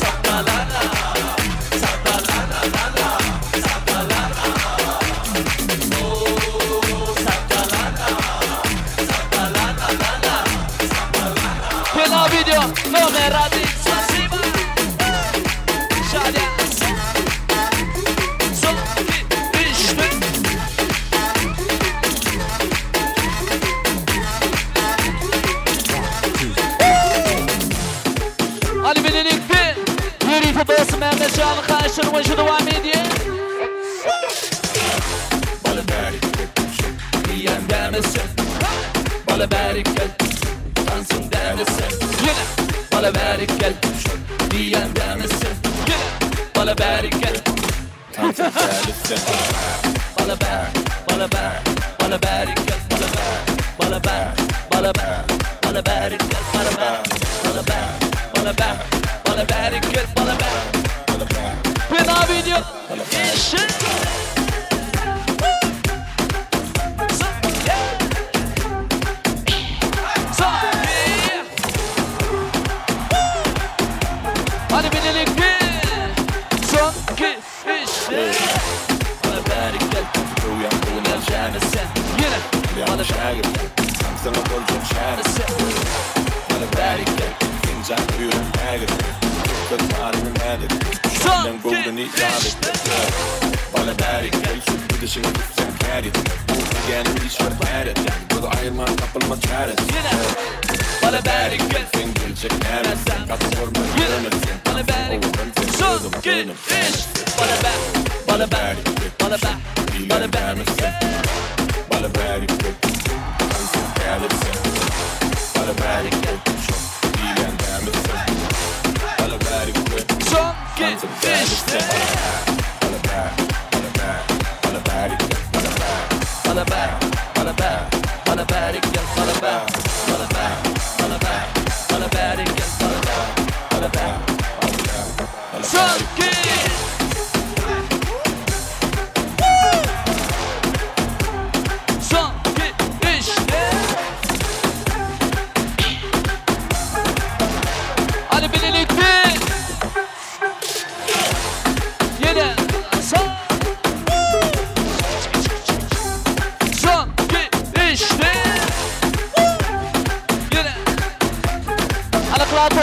Sattalala. Sattalala la la. Sattalala. Sattalala. Sattalala la la. Pena video nomer adi. Spasiba. Şadiýa. Soňky işte. Hany bilelikde ýörite dostum Mehmet Şanyň haýyşlary boýunça dowam edýär. Bala bereket, diýen dämese. Bala bereket, tansyň dämese. Ýene bala bereket, diýen dämese. Ýene bala bereket. Bala ber, bala ber, bala bereket, bala ber, bala ber, bala ber, bala bereket, bala ber, bala ber, bala ber, bala bereket, bala ber. Pena video. Işi. Hany bilelikde. Soňky işte. Bala bereket. Ýene. Bala Bala bereket. Bala bereket. Soňky iş. Bala ber, bala ber, bala ber, bala bereket. Bala bereket, bala bereket, Soňky işte. Bala ber, bala ber, bala bereket, bala ber.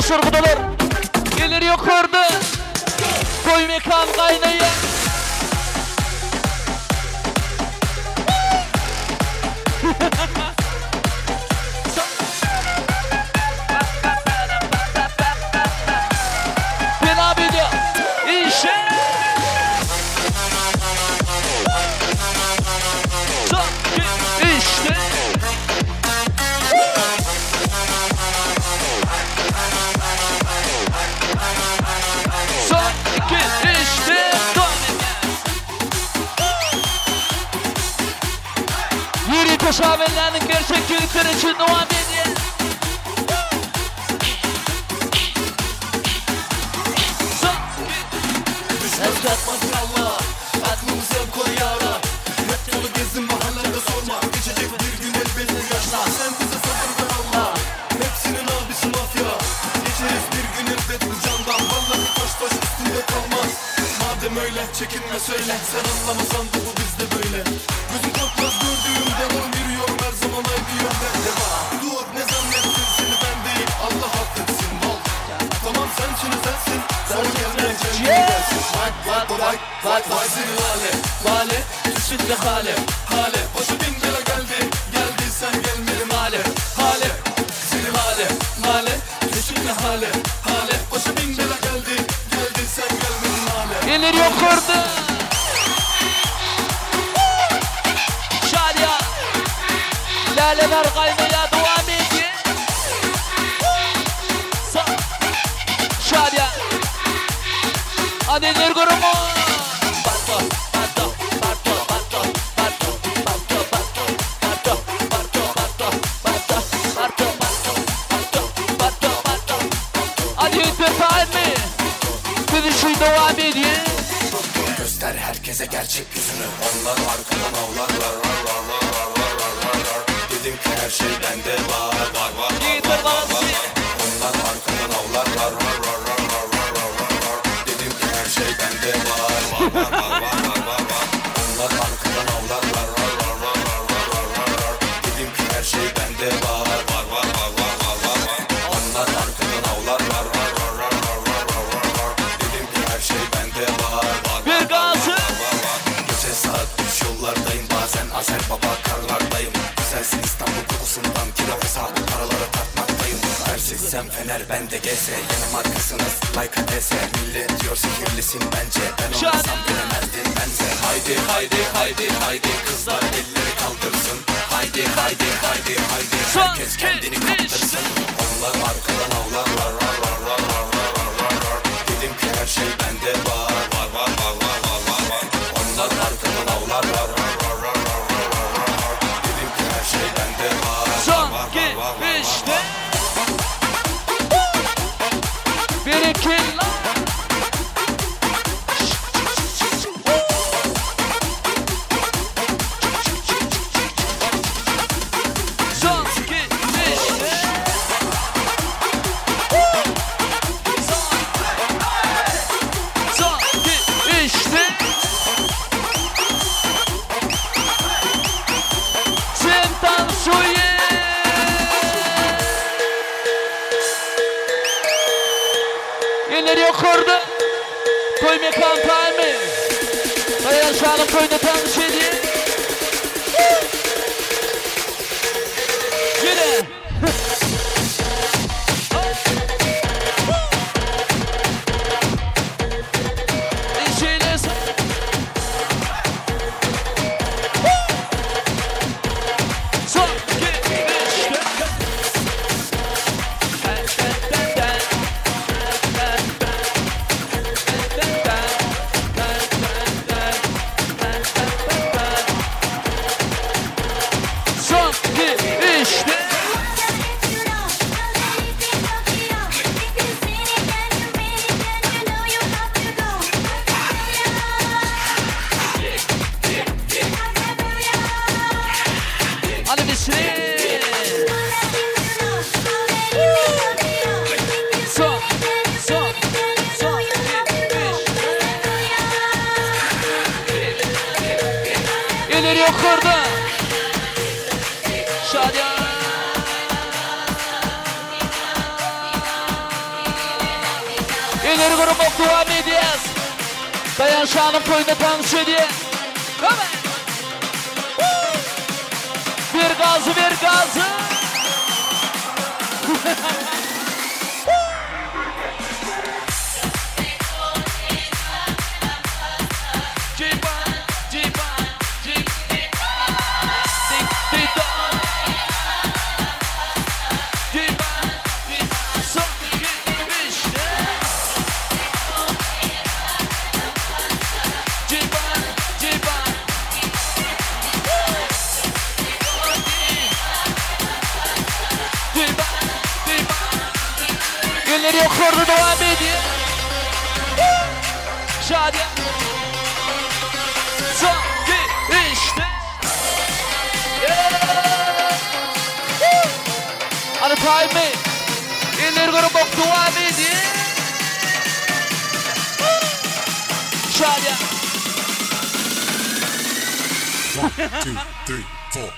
Garyndaşlar gudalar. Eller ýokarda. Toý mekan gaýnaýar. Pena video. Işe. Son, iki, üç, dört. Son, iki, üç, dört. Dowam edýäris. Ýörite Şabelläniň gerçek ýigitleri üçin dowam edýär. Son, iki, Düşmez korkmaz Allah Aklımız el koy yara Hep dolu gezdim mahallede sorma Geçecek bir gün elbet bu yaşlar Sen bize sabır ver Allah Hepsinin abisi mafya Geçeriz bir gün elbet bu candan Vallahi taş taş üstünde kalmaz Madem öyle çekinme söyle Sen anlamasan da bu bizde böyle Gözüm korkmaz gördüğümden Oğlum yürüyorum her zaman aynı yönde Devam Dur ne zannettin seni ben değil Allah affetsin mal Tamam sensin özelsin Sonra gelmeye kendine gelsin Vay vay vay vay vay seni lale Lale düşün de hale Hale başı bin bela geldi Geldi sen gelmedin hale Hale seni lale Lale düşün de hale Hale başı bin bela geldi Geldi sen gelmedin hale Eller ýokarda. Şadyýan. Läleler gaýnaýar dowam edýär. Son. Şadyýan. Hadi eller görüň. Barto, barto, barto, barto, barto, barto, barto, barto, barto, barto, barto, barto, barto, barto, barto. Hadi ýigitler taýynmy? Biz üçin dowam edýär. Göster herkese gerçek yüzünü Onlar arkadan avlarlar rar rar rar rar rar rar rar rar Dedim ki her şey bende var var var var Ýigitler var var galasy. var Onlar arkadan avlarlar rar rar rar rar rar rar rar rar Dedim ki her şey bende var var var var var var var var Onlar arkadan avlarlar rar rar rar rar rar rar rar rar Dedim ki her şey bende var var var var var var var var Onlar arkadan avlarlar rar rar rar rar rar rar rar rar Dedim ki her şey bende var var var Bir var galsyn. var var var Gece saat 3 yollardayım bazen Azer Baba karlardayım Güzelsin İstanbul kokusundan kilo hesabı paraları tartmaktayım Ersin sen Fener ben de GS Yanım arkasınız like ATS Millet diyor sihirlisin bence Ben olmasam bilemezdin bense Haydi haydi haydi haydi kızlar elleri kaldırsın Haydi haydi haydi haydi Son, herkes iki, kendini üç, kaptırsın Onlar arkadan avlarlar rar rar rar rar rar rar rar rar Dedim ki her şey bende var var var var var var var var Onlar arkadan avlarlar rar rar rar rar rar rar rar rar Dedim ki her şey bende var var Son, var iki, var var var üç, var dört. Berekella. Son, iki, üç, dört. Son, iki, üç, dört. Sen tansuye. Eller ýokarda. Toý mekan taýmy. Daýan şanyň toýunda tanyş edýär. Ýene. Şeýle Son, iki, üç, dört. Son, iki, üç, dört. Hadi bismillah. Son, son, son, iki, üç. Eller ýokarda. Şadyýan. Ileri görünmek dowam edýäs. Daýan şanyň toýunda tanyş edýän. Come! Ber gazy, ber gazy! Eller ýokarda dowam edýär. Şadyýan. Son, iki, üç, Hany taýmy? Eller görüp bok dowam edýär. Şadyýan. One, two, three, four.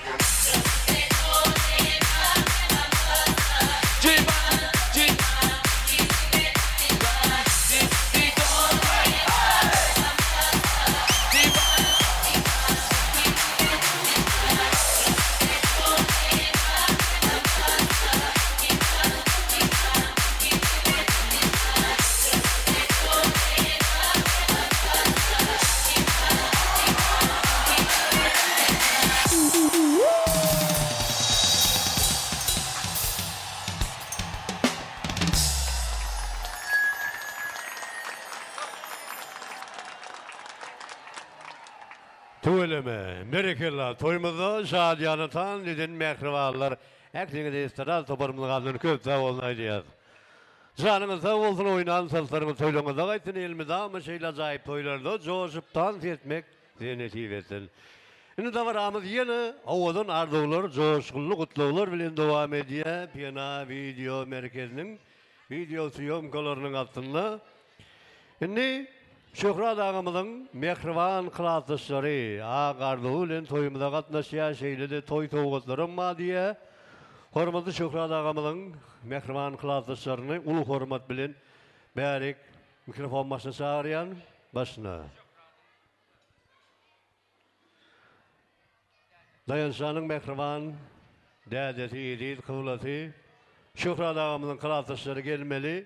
Tüweleme, berekella, toýumyzda şadyýana tans eden mähribanlar, ähliňize estrada toparymyzyň adyndan köp sag bolsun aýdýas. Janyňyz sag bolsun, oýnan tanslaryňyz toýlaryňyzda gaýtsyn, elmydama şeýle ajaýyp toýlarda joşup tans etmek size nesip etsin. Indi dabaramyz ýene owadan arzuwlar, joşgunly gutlaglar bilen dowam edýär, Pena wideo merkeziniň wideo sýomkalarynyň astynda. Indi Şöhrat agamyzyň mähriban klasdaşlary ak arzuwy bilen toýumyza gatnaşýar, şeýle-de toý sowgatlaram bar diýýär. Hormatly Şöhrat agamyzyň mähriban klasdaşlaryny uly hormat bilen bärik mikrofon başyna çagyrýan. Başyna. Daýançanyň mähriban dädesi, eziz kyblasy Şöhrat agamyzyň klasdaşlary gelmeli.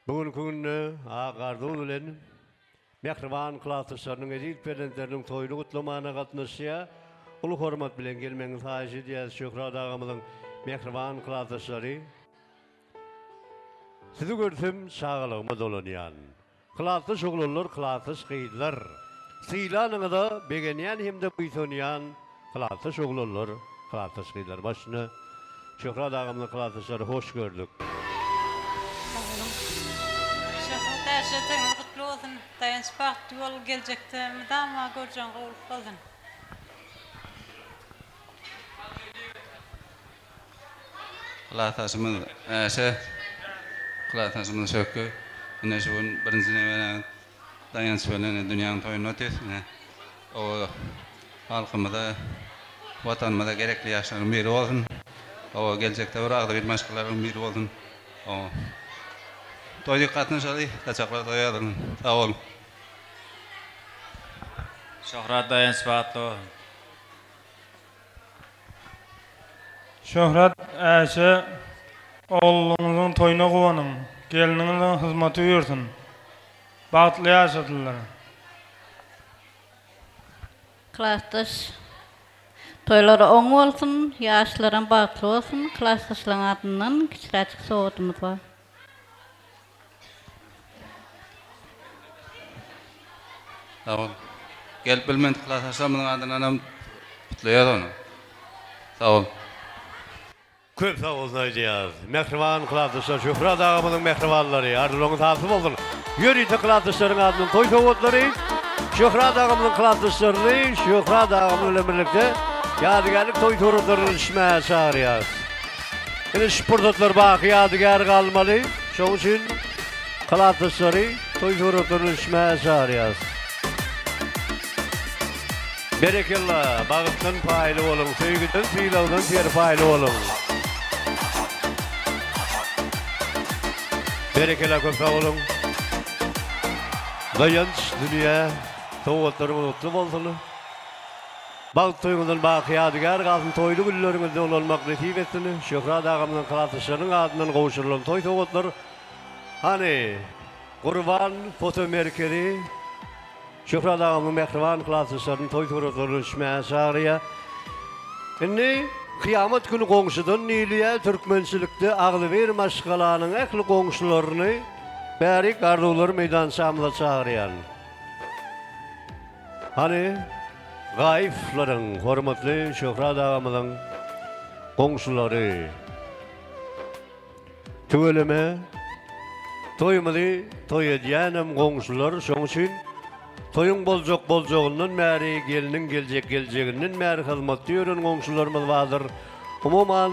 Bu günki günde ak arzuw bilen mähriban klasdaşlarynyň, eziz perzentleriniň toýuny gutlamana gatnaşýar. Uly hormat bilen gelmegiňizi haýyş edýäris Şöhrat agamyzyň mähriban klasdaşlary. Sizi görsem çagalygyma dolanýan. Klasdaş oglanlar, klasdaş gyzlar! Sylanyňyza begenýän hem-de buýsanýan klasdaş oglanlar, klasdaş gyzlar! Başyna Şöhrat agamyzyň klasdaşlary hoş gördük. Sag boluň. Şöhrat Äşe toýuňyz gutly bolsun. Daýanç bagtly bol geljekde mydama görjegiň gowulyk bolsun. Klasdaşymyz Äşe, klasdaşymyz Şöhki. Ine şu gün birinji neberämiz Daýanç bilen ine dünýäniň toýunda otyrys. Ine oba halkymyza, Watanymyza gerekli ýaşlaryň biri bolsun. Oba geljekde bir agzybir maşgalalaryň biri bolsun. Oba toý gatnaşaly, saçaklar toýa ýazylsyn. Sag boluň. Şöhrat Daýanç bagtly bolsun. Şöhrat Äşe ogluňyzyň toýuna guwanyň, gelniňiziň hyzmaty buýursyn. Bagtly ýaşasynlar. Klasdaş toýlary oň bolsun, ýaşlaram bagtly bolsun, klasdaşlaň adyndan kiçiräjik sowgadymyz bar. Sag bol. Gelip bilmedik klasdaşlarymyzyň adyndanam gutlaýas ony. Sag bol. Köp sag bolsun aýdýas. Mähriban klasdaşlar Şöhrat agamyzyň mähribanlary arzuwlaryňyz hasyl bolsun. Ýörite klasdaşlaryň adyndan toý sowgatlary Şöhrat agamyzyň klasdaşlaryny Şöhrat agamyz bilen birlikde ýadygärlik toý suratlaryna düşmäge çagyrýas. Ine şu pursatlar baky ýadygär galmaly. Şoň üçin klasdaşlary toý suratlaryna düşmäge çagyrýas. Berekella, bagtdan paýly boluň, söýgüden, sylagdan serpaýly boluň. Berekella köp sag boluň. Daýanç dünýä sowgatlaryňyz gutly bolsun. Bagt toýuňyzdan baky ýadygär galsyn toýly günleriňizde ulanmak nesip etsin. Şöhrat agamyzyň klasdaşlarynyň adyndan gowşurylan toý sowgatlar Hany Gurban foto merkezi Şöhrat agamyň mähriban klasdaşlaryny toý suratlaryna düşmäge çagyrýar. Indi kyýamat güni goňşudan diýilýär, türkmençilikde agzybir maşgalanyň ähli goňşularyny bärik arzuwlar meýdançamyza çagyrýan. Hany, Gaýypowlaryň, hormatly Şöhrat agamyzyň goňşulary. Tüweleme, toýumyzy toý edýänem goňşular, şoň üçin toýuň boljak boljagyndan bäri, gelniň geljek geljeginden bäri hyzmatda ýören goňşularymyz bardyr. Umuman,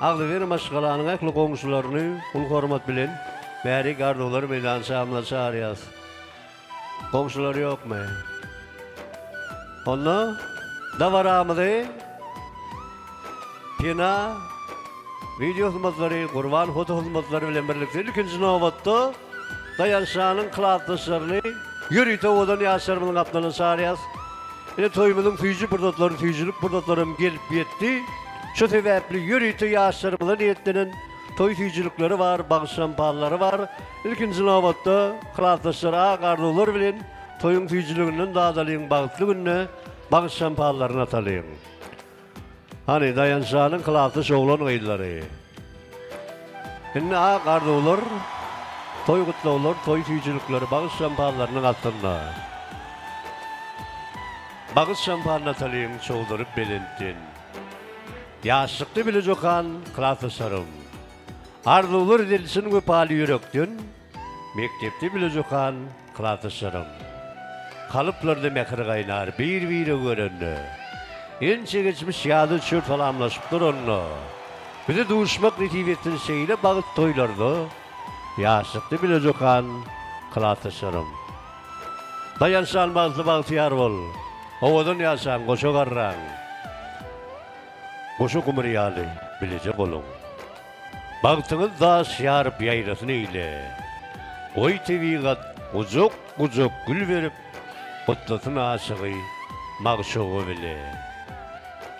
agzybir maşgalanyň ähli goňşularyny uly hormat bilen bärik arzuwlar meýdançamyza çagyrýas. Goňşular ýokmy? Onda dabaramyzy Pena wideo hyzmatlary, Gurban foto hyzmatlary bilen birlikde ilkinji nobatda Daýançjanyň klasdaşlaryny ýörite owadan ýaşlarymyzyň gapdalyna çagyrýas. Ine toýumyzyň süýji pursatlary, süýjülik pursatlaram gelip ýetdi. Şu sebäpli ýörite ýaşlarymyza niýetlenen Toý süýjülikleri bar, bagyş şampanlary bar. Ilkinji nobatda klasdaşlar ak arzuwlar bilen toýuň süýjüliginden dadalyň, bagtly günde bagyş şampanlaryny atalyň. Hany, Daýançjanyň klasdaş oglan-gyzlary. Indi ak arzuwlar, toý gutlaglar, toý süýjülikleri bagyş şampanlarynyň astynda. Bagyş şampanyny atalyň çogduryp belentden. Ýaşlykda bile jokan klasdaşlarym. Arzuwlar edilsin wepaly ýürekden, Mekdepde bile jokan klasdaşlarym. Kalyplarda mähir gaýnar bir-biregi görende. Ençe geçmiş ýada düşer salamlaşyp duranda. Bize duşmak nesip etsin şeýle bagt toýlarda, Ýaşlykda bile jokan klasdaşlarym. Daýançjan bagtly bagtyýar bol. Owadan ýaşaň, goşa garraň. Goşa gumry ýaly bileje boluň. Bagtyňyz daş ýaryp ýaýrasyn eýle. Goý tebigat gujak-gujak gül berip, gutlasyn aşygy magşugy bile.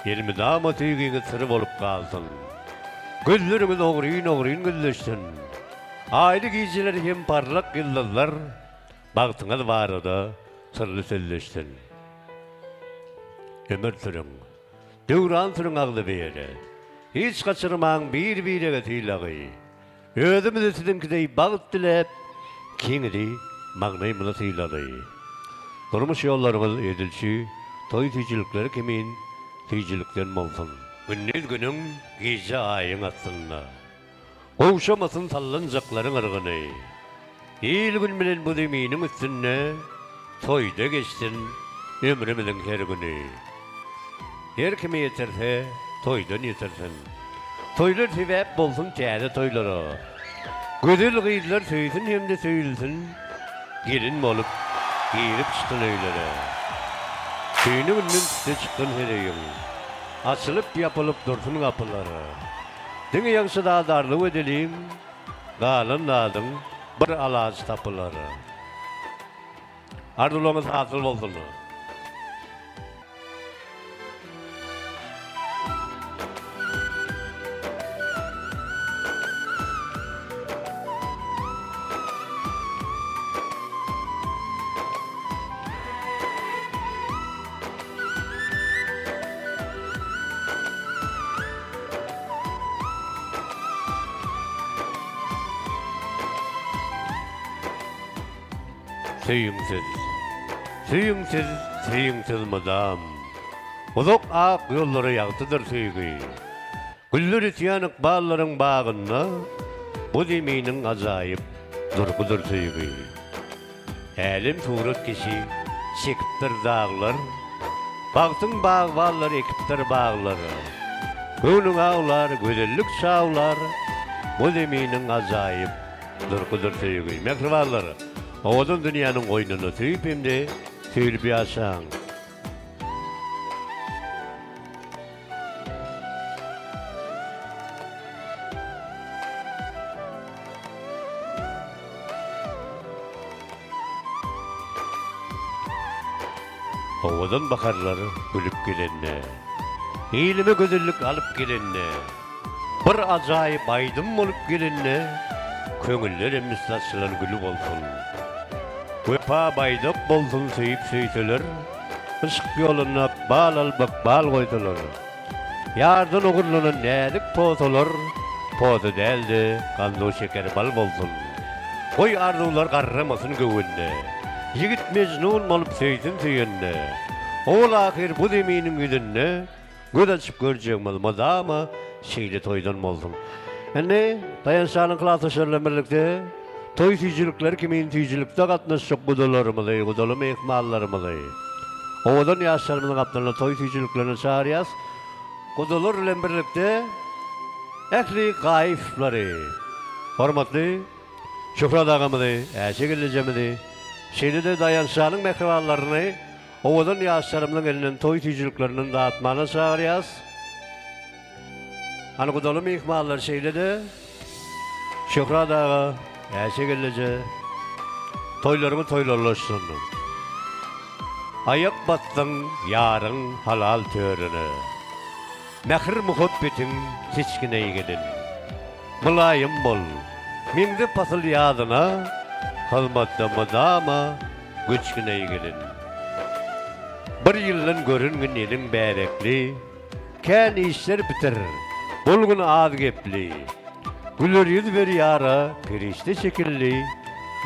Elmydama söýgiňiz syr bolup galsyn. Gözleriňiz ogryn-ogryn gözleşsin. Aýly gijeler hem parlak ýyldyzlar bagtyňyz barada syrly sözleşsin. Ömür sürüň, döwran sürüň agzybir. Hiç gaçyrmaň bir-birege sylagy. Özümize siziňkideý bagt diläp, ikiňizi maňlaýymyza sylaly. Durmuş ýollaryňyz edilçi toý süýjülikleri kimin süýjülikden bolsun. Gündiz günüň, gije aýyň astynda. Gowşamasyn sallanjaklaryň yrgyny. Il-gün bilen bu zeminiň üstünde Toýda geçsin ömrümiziň her güni. Her kime ýetirse, toýdan ýetirsin. Toýlar sebäp bolsun täze toýlara. Gözel gyzlar söýsün hem-de söýülsin, Gelin bolup girip çykyn öýlere. Tüýnüginden tüsse çykgyn her öýüň, Açylyp-ýapylyp dursun gapylar. Diňe ýagşy zat arzuw edeliň, galan zadyň bir alajy tapylar. Arzuwlaryňyz hasyl bolsun! Söýüň siz, söýüň siz, söýüň siz mydam. Uzak ak ýollara ýagtydyr söýgi. Güller ösýän ykballaryň bagynda Bu zeminiň ajaýyp durkudyr söýgi. Älem suratkeşi çekipdir daglar, Bagtyň bagbanlary ekipdir baglar. Göwnüň awlar, gözellik çawlar, Bu zeminiň ajaýyp durkudyr söýgi. Mähribanlar, owadan dünýäniň goýnunda söýüp hem-de söýlüp ýaşaň! Owadan baharlar gülüp gelende. Ilime gözellik alyp gelende. Bir ajaýyp aýdym bolup gelende, Köňüllerem misli açylan güli bolsun. Wepa baýdak bolsun söýüp söýseler, Yşk ýolunda ykbal alyp ykbal goýsalar. Ýardan ogurlanan näzik posalar, Posa däl-de, gandu şeker bal bolsun. Goý arzuwlar garramasyn göwünde, Ýigit Mejnun bolup söýsün söýende. Owal-ahyr bu zeminiň ýüzünde Göz açyp görjegimiz mydama şeýle toýdan bolsun. Indi Daýanç janyň klasdaşlary bilen birlikde toý süýjülikleri kimin süýjülikde gatnaşjak gudalarymyzy, gudaly myhmanlarymyzy, owadan ýaşlarymyzyň gapdalynda toý süýjüliklerine çagyrýas. Gudalar bilen birlikde ähli gaýyplary, hormatly Şöhrat agamyzy, Äşe gelnejemizi, şeýle-de Daýanç janyň mähribanlaryny Owadan ýaşlarymyzyň elinden toý süýjüliklerinden datmana çagyrýas. Hany gudaly myhmanlar şeýle-de Şöhrat aga, Äşe gelneje toýlaryňyz toýlarlaşsyn. Aýak basdyň ýaryň halal törüne. Mähir-muhabbetiň seçgineý gelin. Mylaýym bol, meňze pasyl ýazyna, Hyzmatda mydama göçgüneý gelin. Bir ýyldan görüngin eliň bäbekli, Kän işler bitir, bolgun az gepli. Güler ýüz ber ýara perişde şekilli,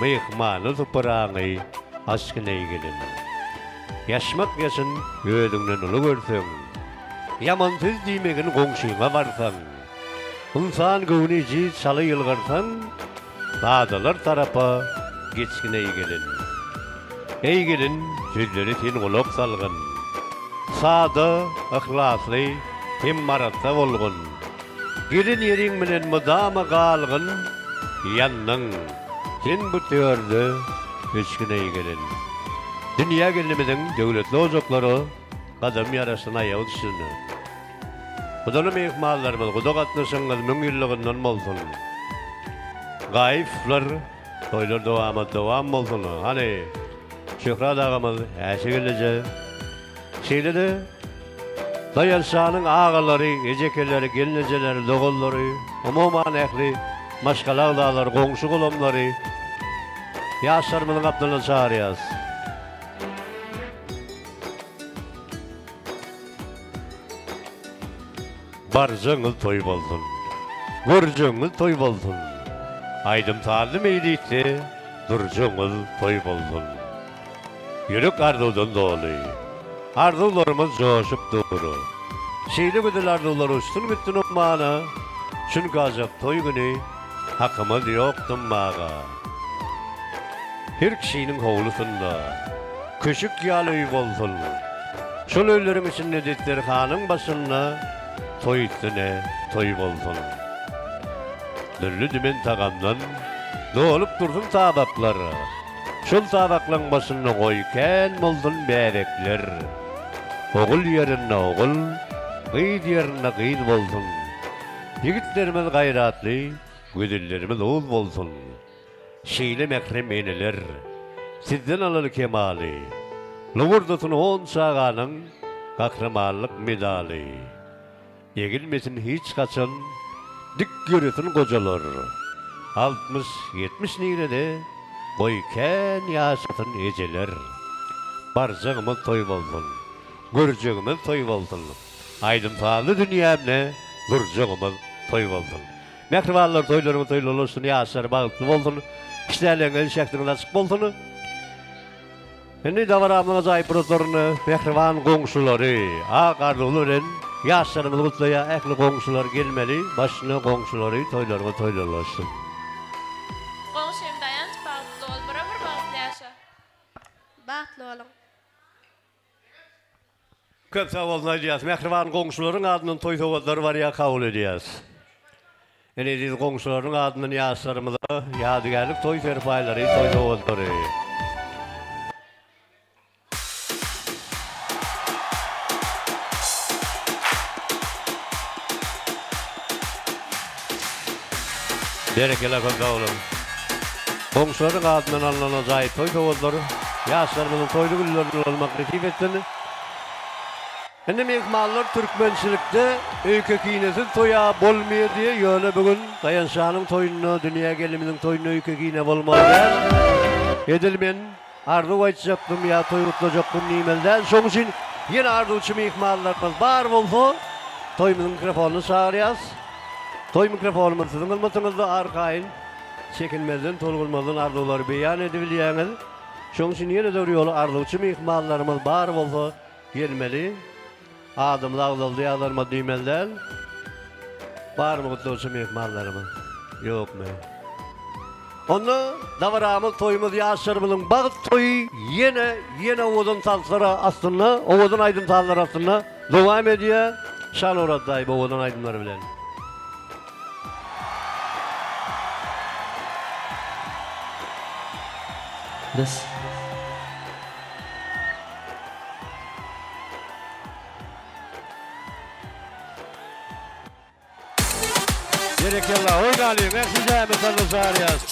Myhmana supuraňy açgyn-eý gelin. Ýaşmak ýaşyn özüňden uly görseň, Ýaman söz diýmegin goňşyňa barsaň. Ynsan göwni ejiz çala ýylgyrsaň, Sadalar tarapa geçgin eý gelin. Eý gelin, sözlere sen gulak salgyn. Sada, yhlasly hem arassa bolgun. Gelen ýeriň bilen mydama galgyn, Ýandyň, sen bu törde öçgün eý gelin. Dünýä gelnimiziň döwletli ojaklara gadam ýaraşsyn aýagy düşsün. Gudaly myhmanlarymyz guda gatnaşygyňyz müňýyllygyndan bolsun. Gaýyplar toýlar dowamat dowam bolsun. Hany Şöhrat agamyz Äşe gelneje şeýle-de Daýançanyň agalary, ejekeleri, gelnejeleri, doganlary, umuman ähli maşgala agzalary, goňşy-golamlary ýaşlarymyzyň gapdalyna çagyrýas. Barjaňyz toý bolsun. Görjegiňiz toý bolsun. Aýdym-sazly meýlisde durjagyňyz toý bolsun. Ýürek arzuwdan doly. Arzuwlarymyz joşup dur. Şeýle gözel arzuwlar uçsun gitsin ummana. Çünki ajap toý güni hakymyz ýok dymmaga. Her kişiniň howlusynda köşük ýaly öý bolsun. Şol öýleriň içinde desterhanyň başynda toý üstüne toý bolsun. Dürli-dümen tagamdan dolup dursun tabaklar. Şol tabaklaň başynda goý kän bolsun bäbekler. Ogul ýerinde ogul, gyz ýerinde gyz bolsun. Ýigitlerimiz gaýratly, gözellerimiz uz bolsun. Şeýle mährem eneler, sizden alaly kemaly, Lowurdasyn on çaganyň gahrymanlyk medaly. Egilmesin hiç haçan, dik ýöresin gojalar, 60, 70 nirede, goý kän ýaşasyn ejeler. Barjagymyz toý bolsun, görjegimiz toý bolsun, aýdym-sazly dünýämde durjagymyz toý bolsun. Mähribanlar toýlaryňyz toýlarlaşsyn ýaşlar bagtly bolsun işdäleňiz şähdiňiz açyk bolsun Indi dabaramyzyň ajaýyp pursatlarynda mähriban goňşulary ak arzuwlar bilen ýaşlarymyzy gutlaýar ähli goňşular gelmeli başyna goňşulary toýlaryňyz toýlarlaşsyn. Goňşym Daýanç bagtly bol bir ömür bagtly ýaşa. Bagtly boluň. Köp sag bolsun aýdýas. Mähriban goňşularyň adyndan toý sowgatlary barýar kabul edýäs. Ene eziz goňşularyň adyndan ýaşlarymyza ýadygärlik toý serpaýlary, toý sowgatlary. Berekella köp sag boluň. Goňşularyň adyndan alnan ajaýyp toý sowgatlary. Ýaşlarymyzyň toýly günlerini ulalmak nesip etsin. Indi myhmanlar türkmençilikde öýke-kinesiz toýa bolmaýar diýýär, ýöne bu gün Daýançjanyň toýunda, Dünýä gelnimiziň toýunda öýke-kine bolmaly däl. Edil men arzuw aýtjakdym ýa toý gutlajakdym diýmeli däl. Şoň üçin ýene arzuwçy myhmanlarymyz bar bolsa, toýumyzyň mikrofonyny çagyrýas. Toý mikrofonymyz siziň hyzmatyňyzda arkaýyn, çekinmezden, tolgunmazdan arzuwlary beýan edibilýäňiz. Şoň üçin ýene-de bir ýola arzuwçy myhmanlarymyz bar bolsa, Gelmeli. Adymyz agzaldy ýazarmaz diýmeli däl. Barmy gutlagçy myhmanlarymyz? Ýokmy? Onda dabaramyz, toýumyz ýaşlarymyzyň bagt toýy ýene, ýene owadan tanslar astynda, owadan aýdym-sazlar astynda dowam edýär. Şanurat daýy bu owadan aýdymlary bilen. Biz. Berekella, oýnalyň, ählijämiz sazla çagyrýas.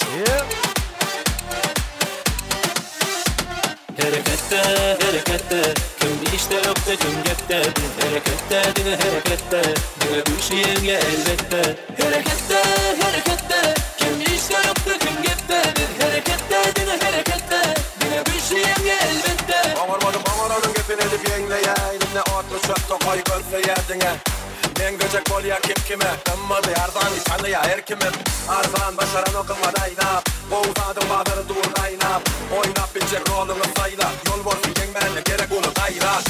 Hereketde, hereketde, kim işde ökde, kim gepde, hereketde, diňe hereketde, diňe güýçli ýeňýä elbetde. Hereketde, hereketde, kim işde ökde, kim gepde, biz hereketde, diňe hereketde, diňe güýçli ýeňýä elbetde. Oňarmadyk oňaranyň gepini edip ýeňleýä Elinde otly çöp tokaý gözleýä diňe Meňzejek bolýa kim kime Gymmady arzany tanaýa her kimem Arzan başaranok gymmat aýnap Gowy zadyň bazary dur gaýnap Oýnap biljek roluňy saýla Ýol bolsun ýeňmäne gerek uly gaýrat.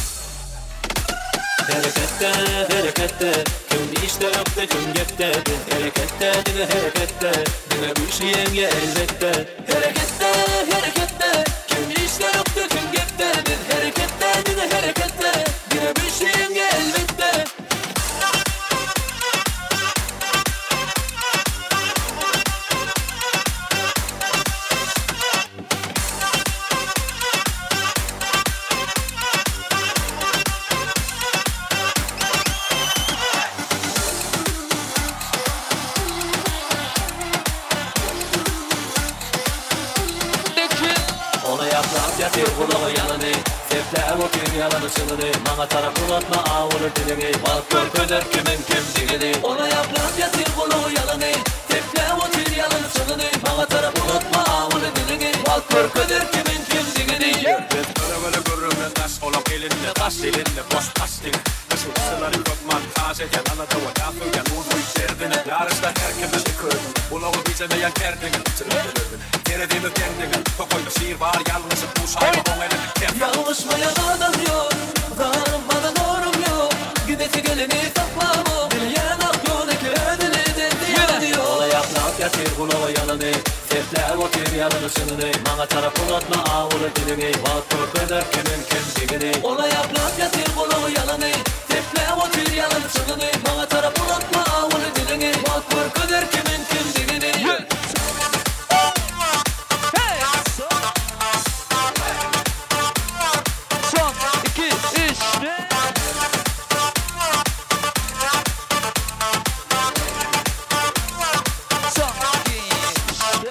Hereketde, hereketde, kim işde ökde, kim gepde, biz hereketde, diňe hereketde, diňe güýçli ýeňýä elbetde. Hereketde, hereketde, kim işde ökde, kim gepde, biz hereketde, diňe hereketde, diňe güýçli ýeňýä elbetde. Ona ýaplap ýatyr gulagy ýalany, Sepläp otyr ýalany çynyny, Maňa tarap uzatma awuly diliňi, Wagt görkezer kimiň kimdigini. Ona ýaplap ýatyr gulagy ýalany, Sepläp otyr ýalany çynyny, Maňa tarap uzatma awuly diliňi, Wagt görkezer kimiň kimdigini. Biz kölegeli gürrüňden daş Olaň elinde daş elinde boş daş diňe Gyşyk-çylary köp montaž edýän Alada bolýar söýýän uzyn derdine Ýaryşda her kimiň Ulagy bijemeýän kerdiňe Terezimiz deň diňe Tokaýda şir bar ýalňyşyp duşaýma oň elini kes. Ýalňyşmaýan adam ýok Zarym bana zorum ýok Gidesi geleni saklamok Bilýän ak ýol eke özüni eden zyýany ýok. Ola ýaplap ýatyr gulagy ýalany Sepläp otyr ýalany çynyny Maňa tarap uzatma awuly diliňi Wagt görkezer kimiň kimdigini. Ola ýaplap ýatyr gulagy ýalany Sepläp otyr ýalany çynyny Maňa tarap uzatma awuly diliňi Wagt görkezer kimiň kimdigini. Son, iki, üç, Son, iki, üç.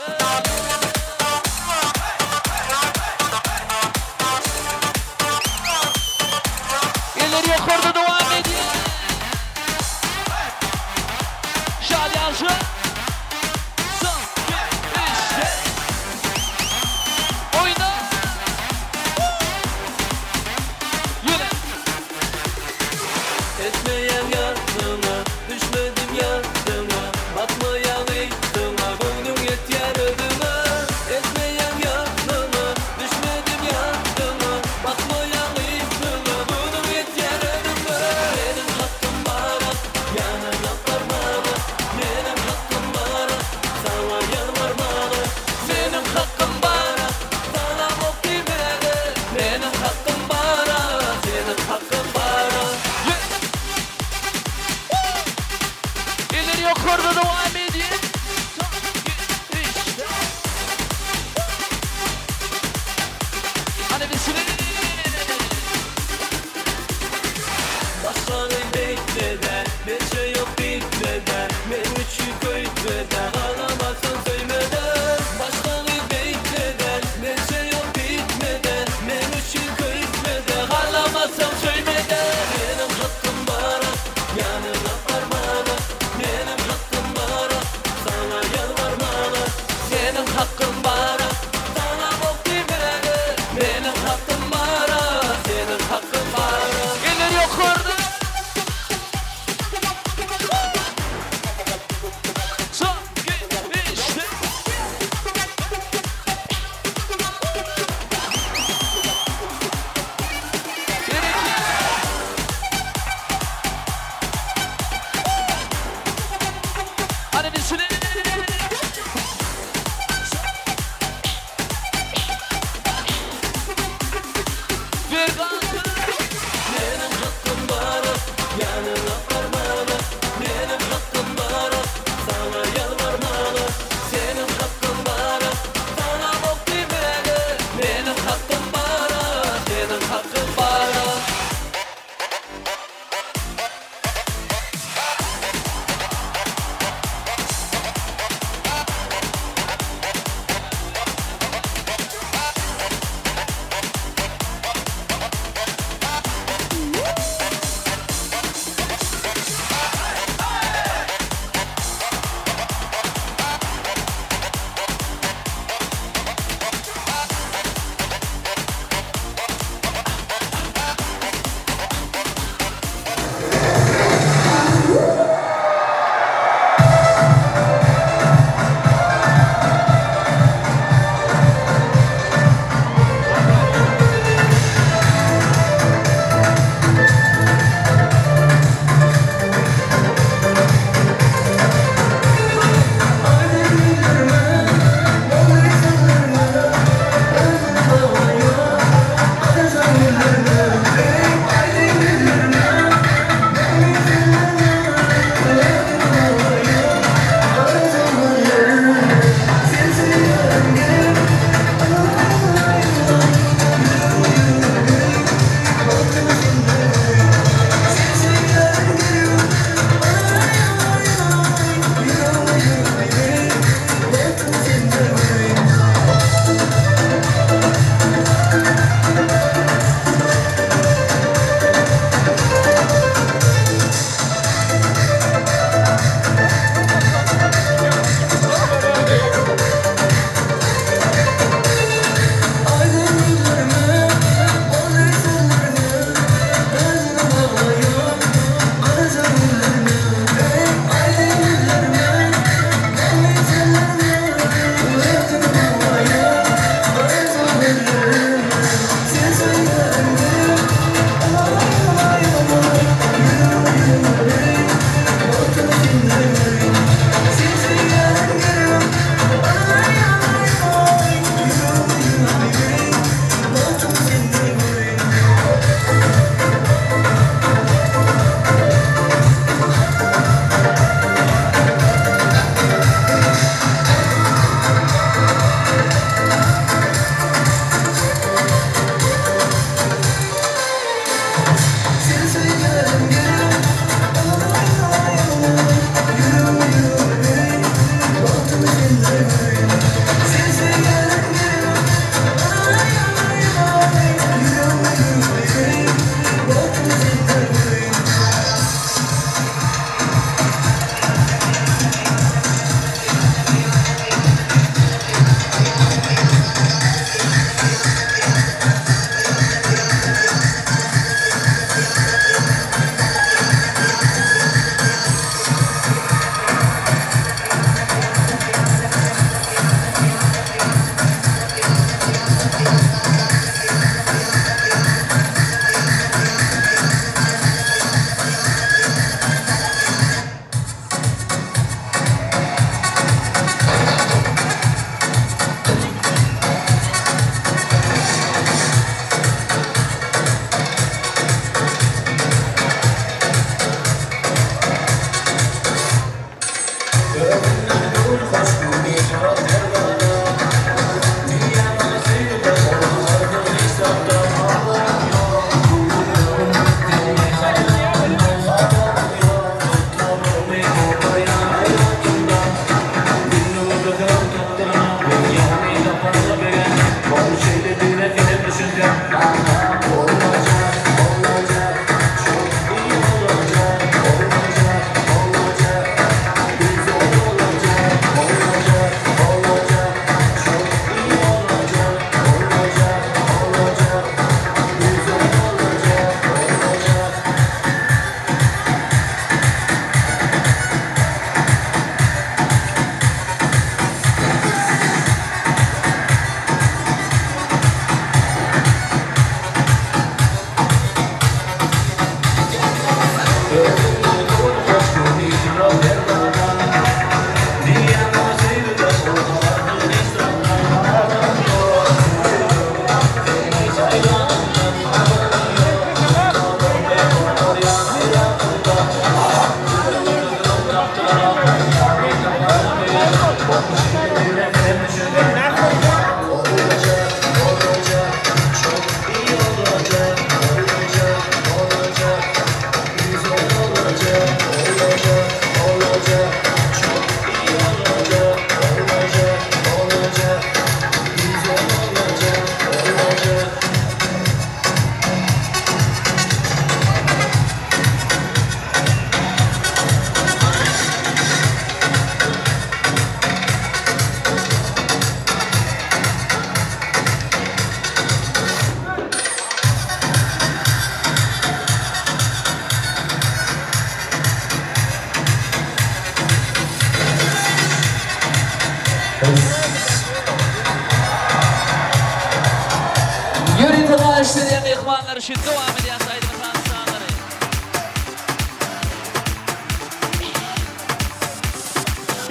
Myhmanlar üçin dowam edýäs aýdymy tanyşanlary.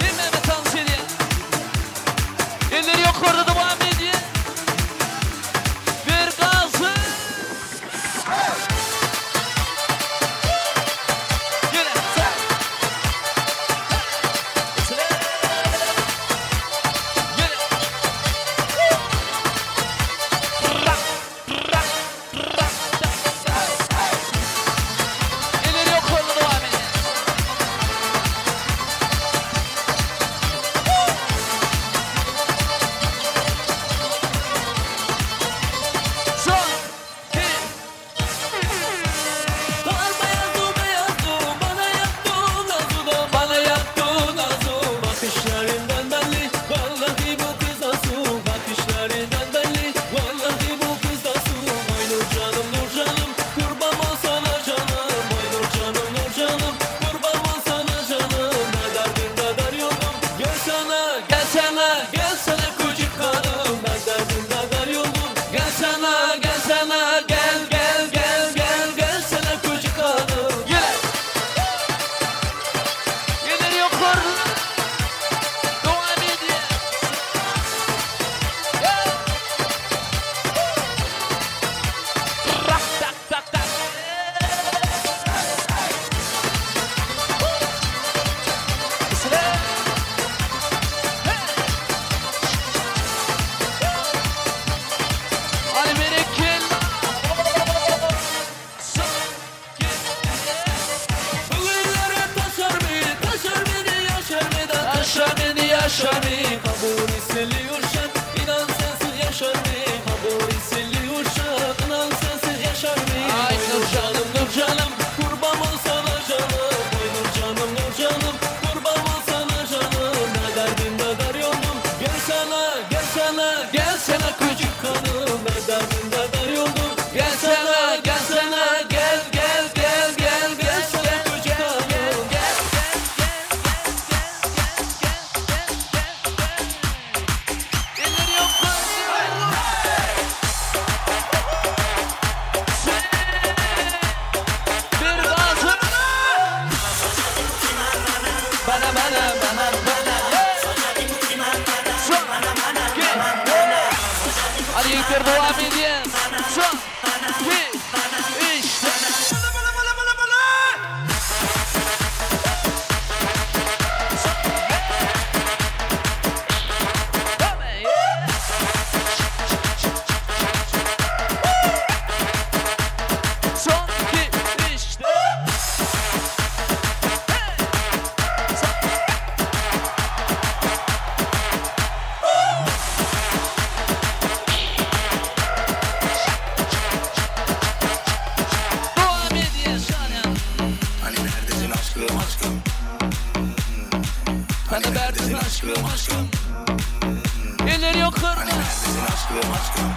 Hemmämiz tans edýäs. Eller ýokarda dowam edýär. Ber gazy. Gel, sen. Gel. Eller ýokarda dowam edýär. Son, iki. Kar beyazdı beyazdı bana yaptın arzu bana yaptın arzu Bakışlarından belli vallahi bu kız nasıl Bakışlarından belli vallahi bu kız nasıl Oy nur canım nur canım kurban ol sana canım Oy nur canım nur canım kurban ol sana canım Ne derdin ne der yolum gel sana gel sana gel sana küçük hanım Ne derdin ne der yolum gel sana gel sana gel gel gel gel gel sana küçük hanım Gel. Gelir yukarı. Devam edýär. Gel. Tak tak tak tak. Isle. Hadi berekella. Bugünlere taşar beni, taşar beni, yaşar beni, taşar beni, yaşar beni. Kabul isteliyorsan, inan sensiz yaşar beni. Kabul isteliyorsan, inan sensiz yaşar beni. Ay nur canım, nur canım, kurban ol sana canım. Oy nur canım, nur canım, kurban ol sana canım. Ne derdim ne der yolum, gel sana, gel sana, gel sana küçük hanım. Ne derdim ne der yolum, gel sana, gel sana, gel gel gel gel gel sana küçük hanım. Gel. Elleri yukarı. Bir gazı. Bana bana bana bana. Son. İki. Hadi yiğitler devam edin. Son. İki. Üç. Son iki, üç, dört. Devam edin şahane. Hani neredesin aşkım aşkım? Hani neredesin aşkım aşkım? Eller yukarı. Hani neredesin aşkım aşkım?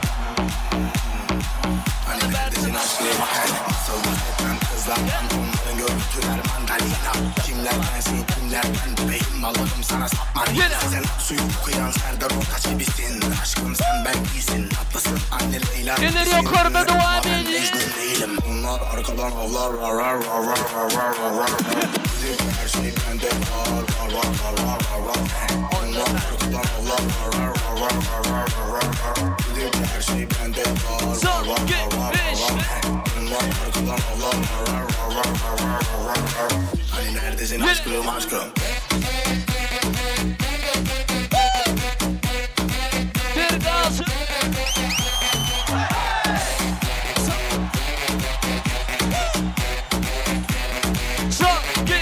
Hani neredesin aşkım aşkım? Nasıl bahsetmem kızlardan onların görüntüler mandalina. Kimler bensin kimler ben bebeğim Allah'ım sana sapma. Sen suyu kokuyan Serdar Ortaç gibisin. Aşkım sen ben değilsin. Tatlısın anne Leyla. Eller gibisin. yukarıda devam Ama ben edin. Mecnun değilim. Bunlar arkadan avlar. Rar rar rar rar rar rar rar. Bizim her şey bende var var var var var var var. Onlar arkadan avlar. Rar rar rar rar rar rar rar rar. Bizim her şey bende var var var var var var var. Bunlar arkadan avlar. Rar rar rar rar rar rar rar rar. Hani neredesin aşkım aşkım? Bir gazı. Son iki,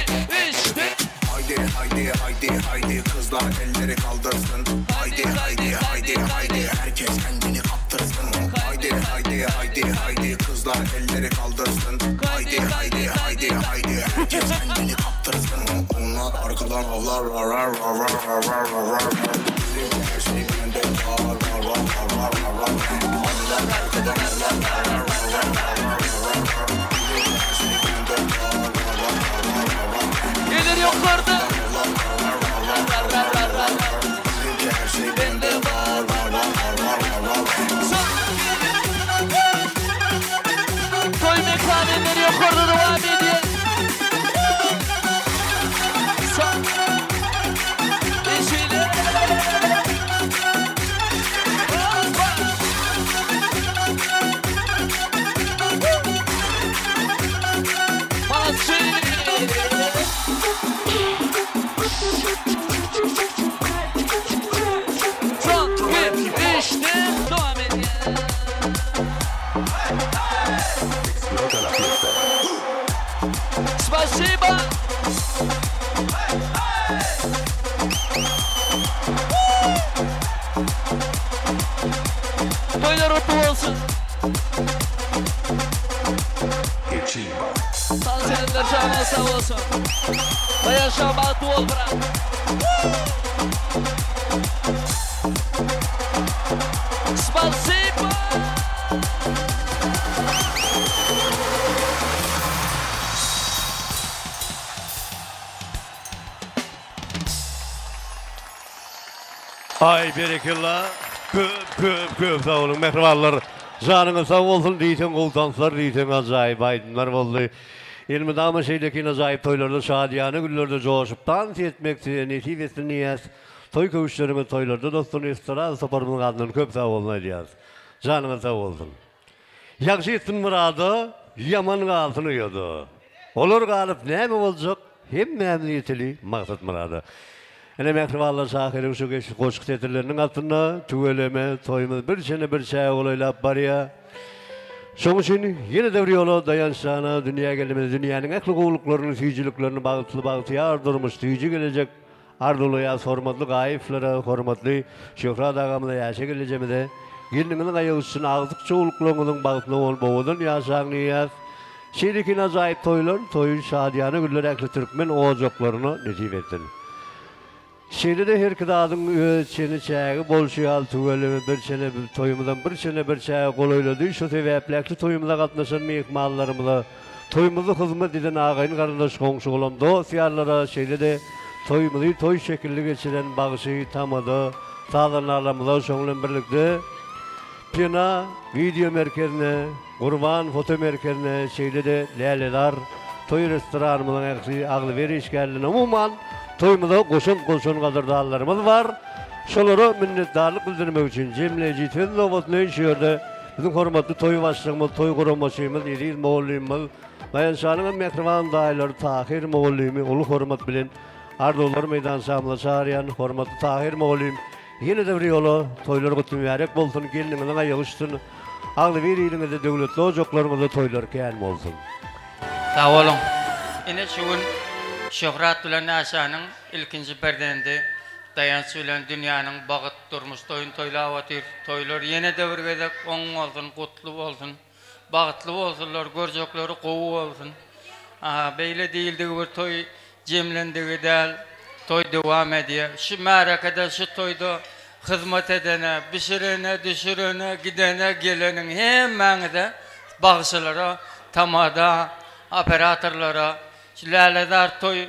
üç, dört. Haydi haydi haydi haydi kızlar elleri kaldırsın. Haydi haydi haydi haydi herkes kendini kaptırsın. Haydi haydi haydi haydi kızlar elleri kaldırsın. Haydi haydi haydi haydi herkes kendini kaptırsın. Onlar arkadan avlar rar rar rar rar rar rar rar. Bizim her şey bende var var var var var var var. Onlar arkadan avlar rar rar rar rar rar rar rar. Bizim her şey bende var var var var var var. Eller yukarıda. Bizimki her şey bende var var var var var var var. Son. Spasiba. Toýlar gutly bolsun. Tans edenler janyňyz sag bolsun. Daýanşa bagtly bol brat. Spasiba. Aý berekella köp köp köp sag boluň mähribanlar janyňyz sag bolsun diýseň gowy tanslar diýseň ajaýyp aýdymlar boldy elmydama şeýlekin ajaýyp toýlarda şadyýana günlerde joşup tans etmek size nesip etsin diýýäs toý köwüşleriňiz toýlarda dostun estrada toparymyzyň adyndan köp sag bolsun aýdýarys janyňyz sag bolsun. Ýagşy ýetsin myrada, ýaman galsyn uýada. Olar galyp näme boljak, hemmämiz ýeteli maksat-myrada. Ine, mähribanlar şahyryň şu goşgy setirleriniň astynda, tüweleme, toýumyz bir çene bir çäge golaýlap barýar. Şonuň üçin ýene-de bir ýola Daýanç jana, dünýä gelnimize dünýäniň ähli gowulyklaryny, süýjüliklerini, bagtly, bagtyýar durmuş, süýji gelejek Arzuwlaýas hormatly Gaýyplara, hormatly Şöhrat agamyza ýaşa gelnejemize gelniňiziň aýagy üstüne agtyk çowluklaryňyzyň bagtyna bolup owadan ýaşaň diýýäs. Şeýlekin ajaýyp toýlar, toýy şadyýana günler ähli türkmen ojaklaryna nesip etsin. Şeýle-de herki zadyň öz çeni çägi bolşy ýaly tüweleme bir çene toýumyzam bir çene bir çäge golaýlady şu sebäpli ähli toýumyza gatnaşan myhmanlarymyza Toýumyzy hyzmat eden agaýyn-garyndaş, goňşy-golam, dost-ýarlara, şeýle-de toýumyzy toý şekilli geçiren bagşy, tamada, sazandarlarymyza, şonuň bilen birlikde Pena wideo merkezine, Gurban foto merkezine, şeýle-de Lälezar toý restoranymyzyň ähli agzybir işgärlerine, umuman, toýumyza goşant goşan gadyrdanlarymyz bar. Şolara minnetdarlyk bildirmek üçin jemleýji söz nobatyny şu ýerde Biziň hormatly toý başlygymyz, toý guramaçymyz, eziz mugallymymyz, Daýançanyň hem mähriban daýylary Tahyr mugallymy uly hormat bilen Arzuwlar meýdançamyza çagyrýan. Hormatly Tahyr mugallym, ýene-de bir ýola toýlar gutly mübärek bolsun, gelniňiziň aýagy üşsün, agzybir iliňizde, döwletli ojaklaryňyzda toýlar kän bolsun! Sag boluň. Ine şu gün Şöhrat bilen Äşäniň ilkinji perzendi Daýanç bilen dünýäniň bagyt durmuş toýuny toýlap otyr. Toýlar ýene-de bir gezek oň bolsun, gutly bolsun. Bagtly bolsunlar, görjekleri gowy bolsun. Aha, beýle diýildigi bir toý jemlendigi däl, toý dowam edýär. Şu märekede, şu toýda hyzmat edene, bişirene, düşürene, gidene, geleniň hemmäňize, bagşylara, tamada, operatorlara, şu Lälezar toý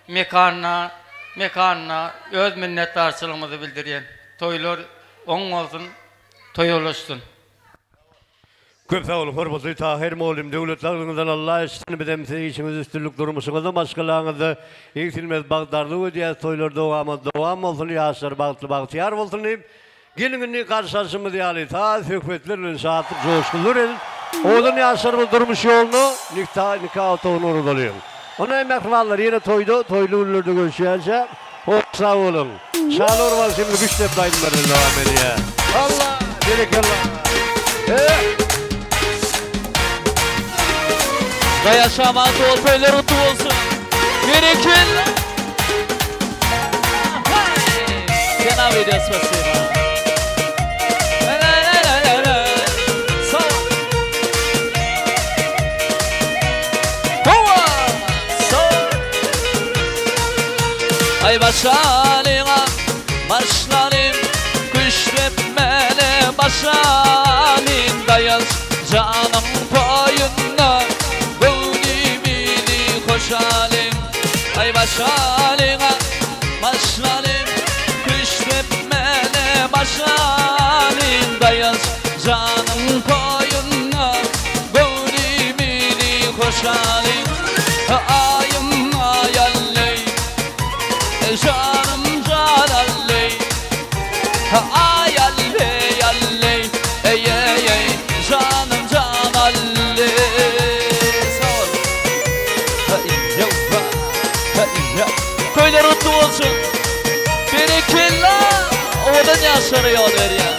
Mekanyna, mekanyna öz minnetdarçylygymyzy bildirýän. Toýlar oň bolsun, toý ulaşsyn. Köp sag boluň hormatly Tahyr mugallym döwletli agzyňyzdan Allah eşitsin bizem size işiňizde üstünlik durmuşyňyzda maşgalaňyzda egsilmez bagt arzuw edýäs toýlar dowamat dowam bolsun ýaşlar bagtly bagtyýar bolsun diýip Geliň indi garşy alşymyz ýaly saz söhbetler bilen şatlyk joşgunlar edip, owadan ýaşlarymyz durmuş ýoluna nikta nika otagyna ugradalyň. Onda hem mähribanlar ýene toýda, toýly günlerde görüşýänçä, hoş sag boluň. Şanur bagşymyz güçdepli aýdymlar bilen dowam edýär. Alla! Berekella! He! Daýaşa bagtly bol toýlar gutly bolsun. Berekella! Sena video spasiba. Ay başalyňa başlalyň Küştepmeli başalyň Daýanç janyň toýunda Göwnümizi hoşalyň Aý başalyň-a, başlalyň, Küştepmeli başalyň, Daýanç janyň toýunda, Göwnümizi hoşalyň. Aýym aý-alleý, Janym jan-alleý, Aý-alleý, alleý, Eý-eý-eý, Janym jan-alleý. Sag bol. Toýlar gutly bolsun. Berekella. Owadan ýaşlara ýol berýän.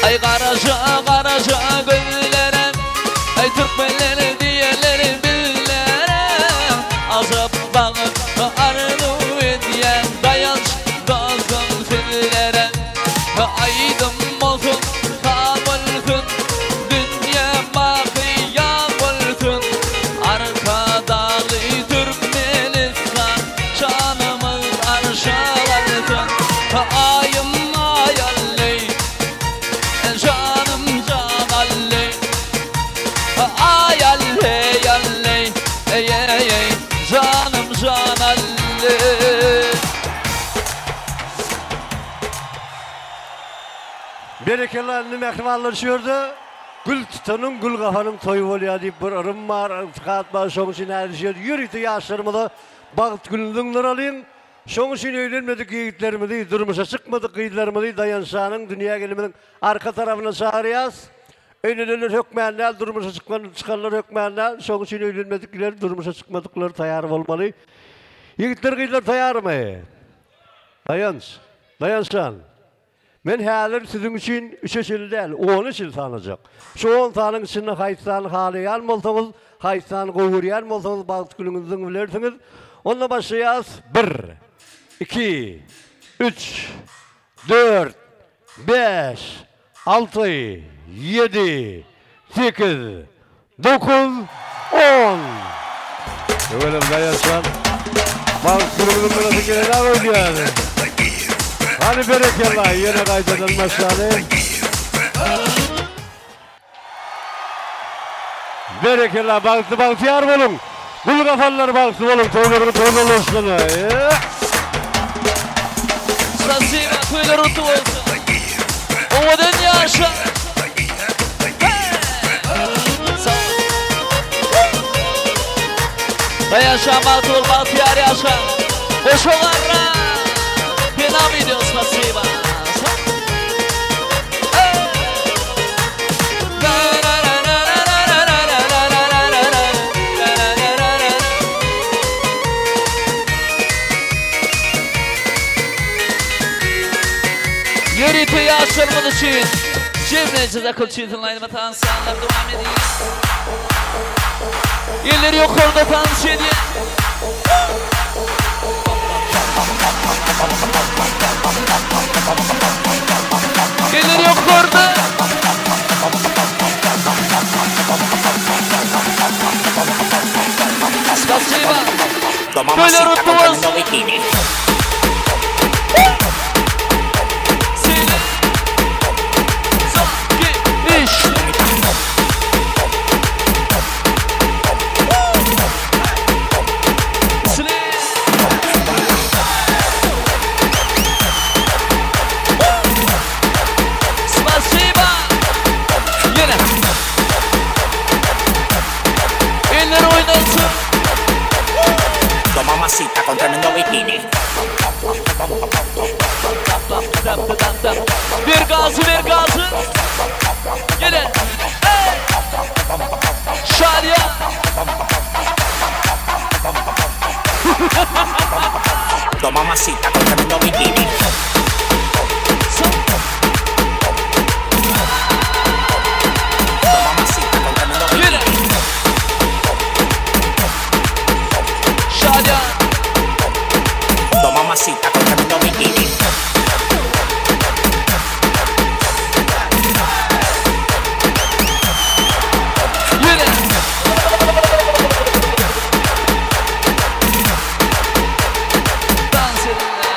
Aý garaja garaja gözlerim. Aý türkmenler. Berekella indi mähribanlar şu ýerde gül tutanyň gül gapanyň toýy bolýar diýip bir yrym bar, ygtykat bar şoň üçin häzir şu ýerde ýörite ýaşlarymyza bagt gülüni zyňdyralyň. Şoň üçin öýlenmedik ýigitlerimizi, durmuşa çykmadyk gyzlarymyzy Daýançanyň dünýä gelimiziň arka tarapyna çagyrýas. Öýlenenler hökmän däl, durmuşa çykman çykanlar hökmän däl. Şoň üçin öýlenmedikler, durmuşa çykmadyklar taýar bolmaly. Ýigitler, gyzlar taýarmy? Daýanç, Daýançjan. Men häzir siziň üçin üçe çenli däl, ona çenli sanajak. Şu on sanyň içinde haýsy sany halaýan bolsaňyz, haýsy sany gowy görýän bolsaňyz bagt günüňiziň bilersiňiz. Onda başlaýas, bir, iki, üç, dört, bäş, alty, ýedi, sekiz, 9, 10. Öwelim daýançan. Bagt günümiziň burasy gelene goýýar. Hany berekella ýene gaýtadan başlaly. Berekella bagtly bagtyýar boluň. Gül gafanlar bagtly boluň toýlaryňyz toý bolsun. Spasiba toýlar gutly bolsun. Owadan ýaşa. Daýanşa bagtly bol bagtyýar ýaşa. Goşa garra. Pena video spasiba. Ýörite ýaşlarymyz üçin Jemleýji zakulçitelnyý aýdyma tansanlar dowam edýär. Eller ýokarda tans edýär. Eller ýokarda. Spasiba. Toýlar gutly bolsun. Spasiba. Ýene. Eller oýnasyn. Toma mamacita con tremendo bikini. Ver gazı, ver gazı. Ýene. Hey! Şalyýan. Toma mamacita con tremendo bikini. Toma mamacita con tremendo bikini. Şalyýan. Toma mamacita con tremendo bikini. Ýene. Dans edinler.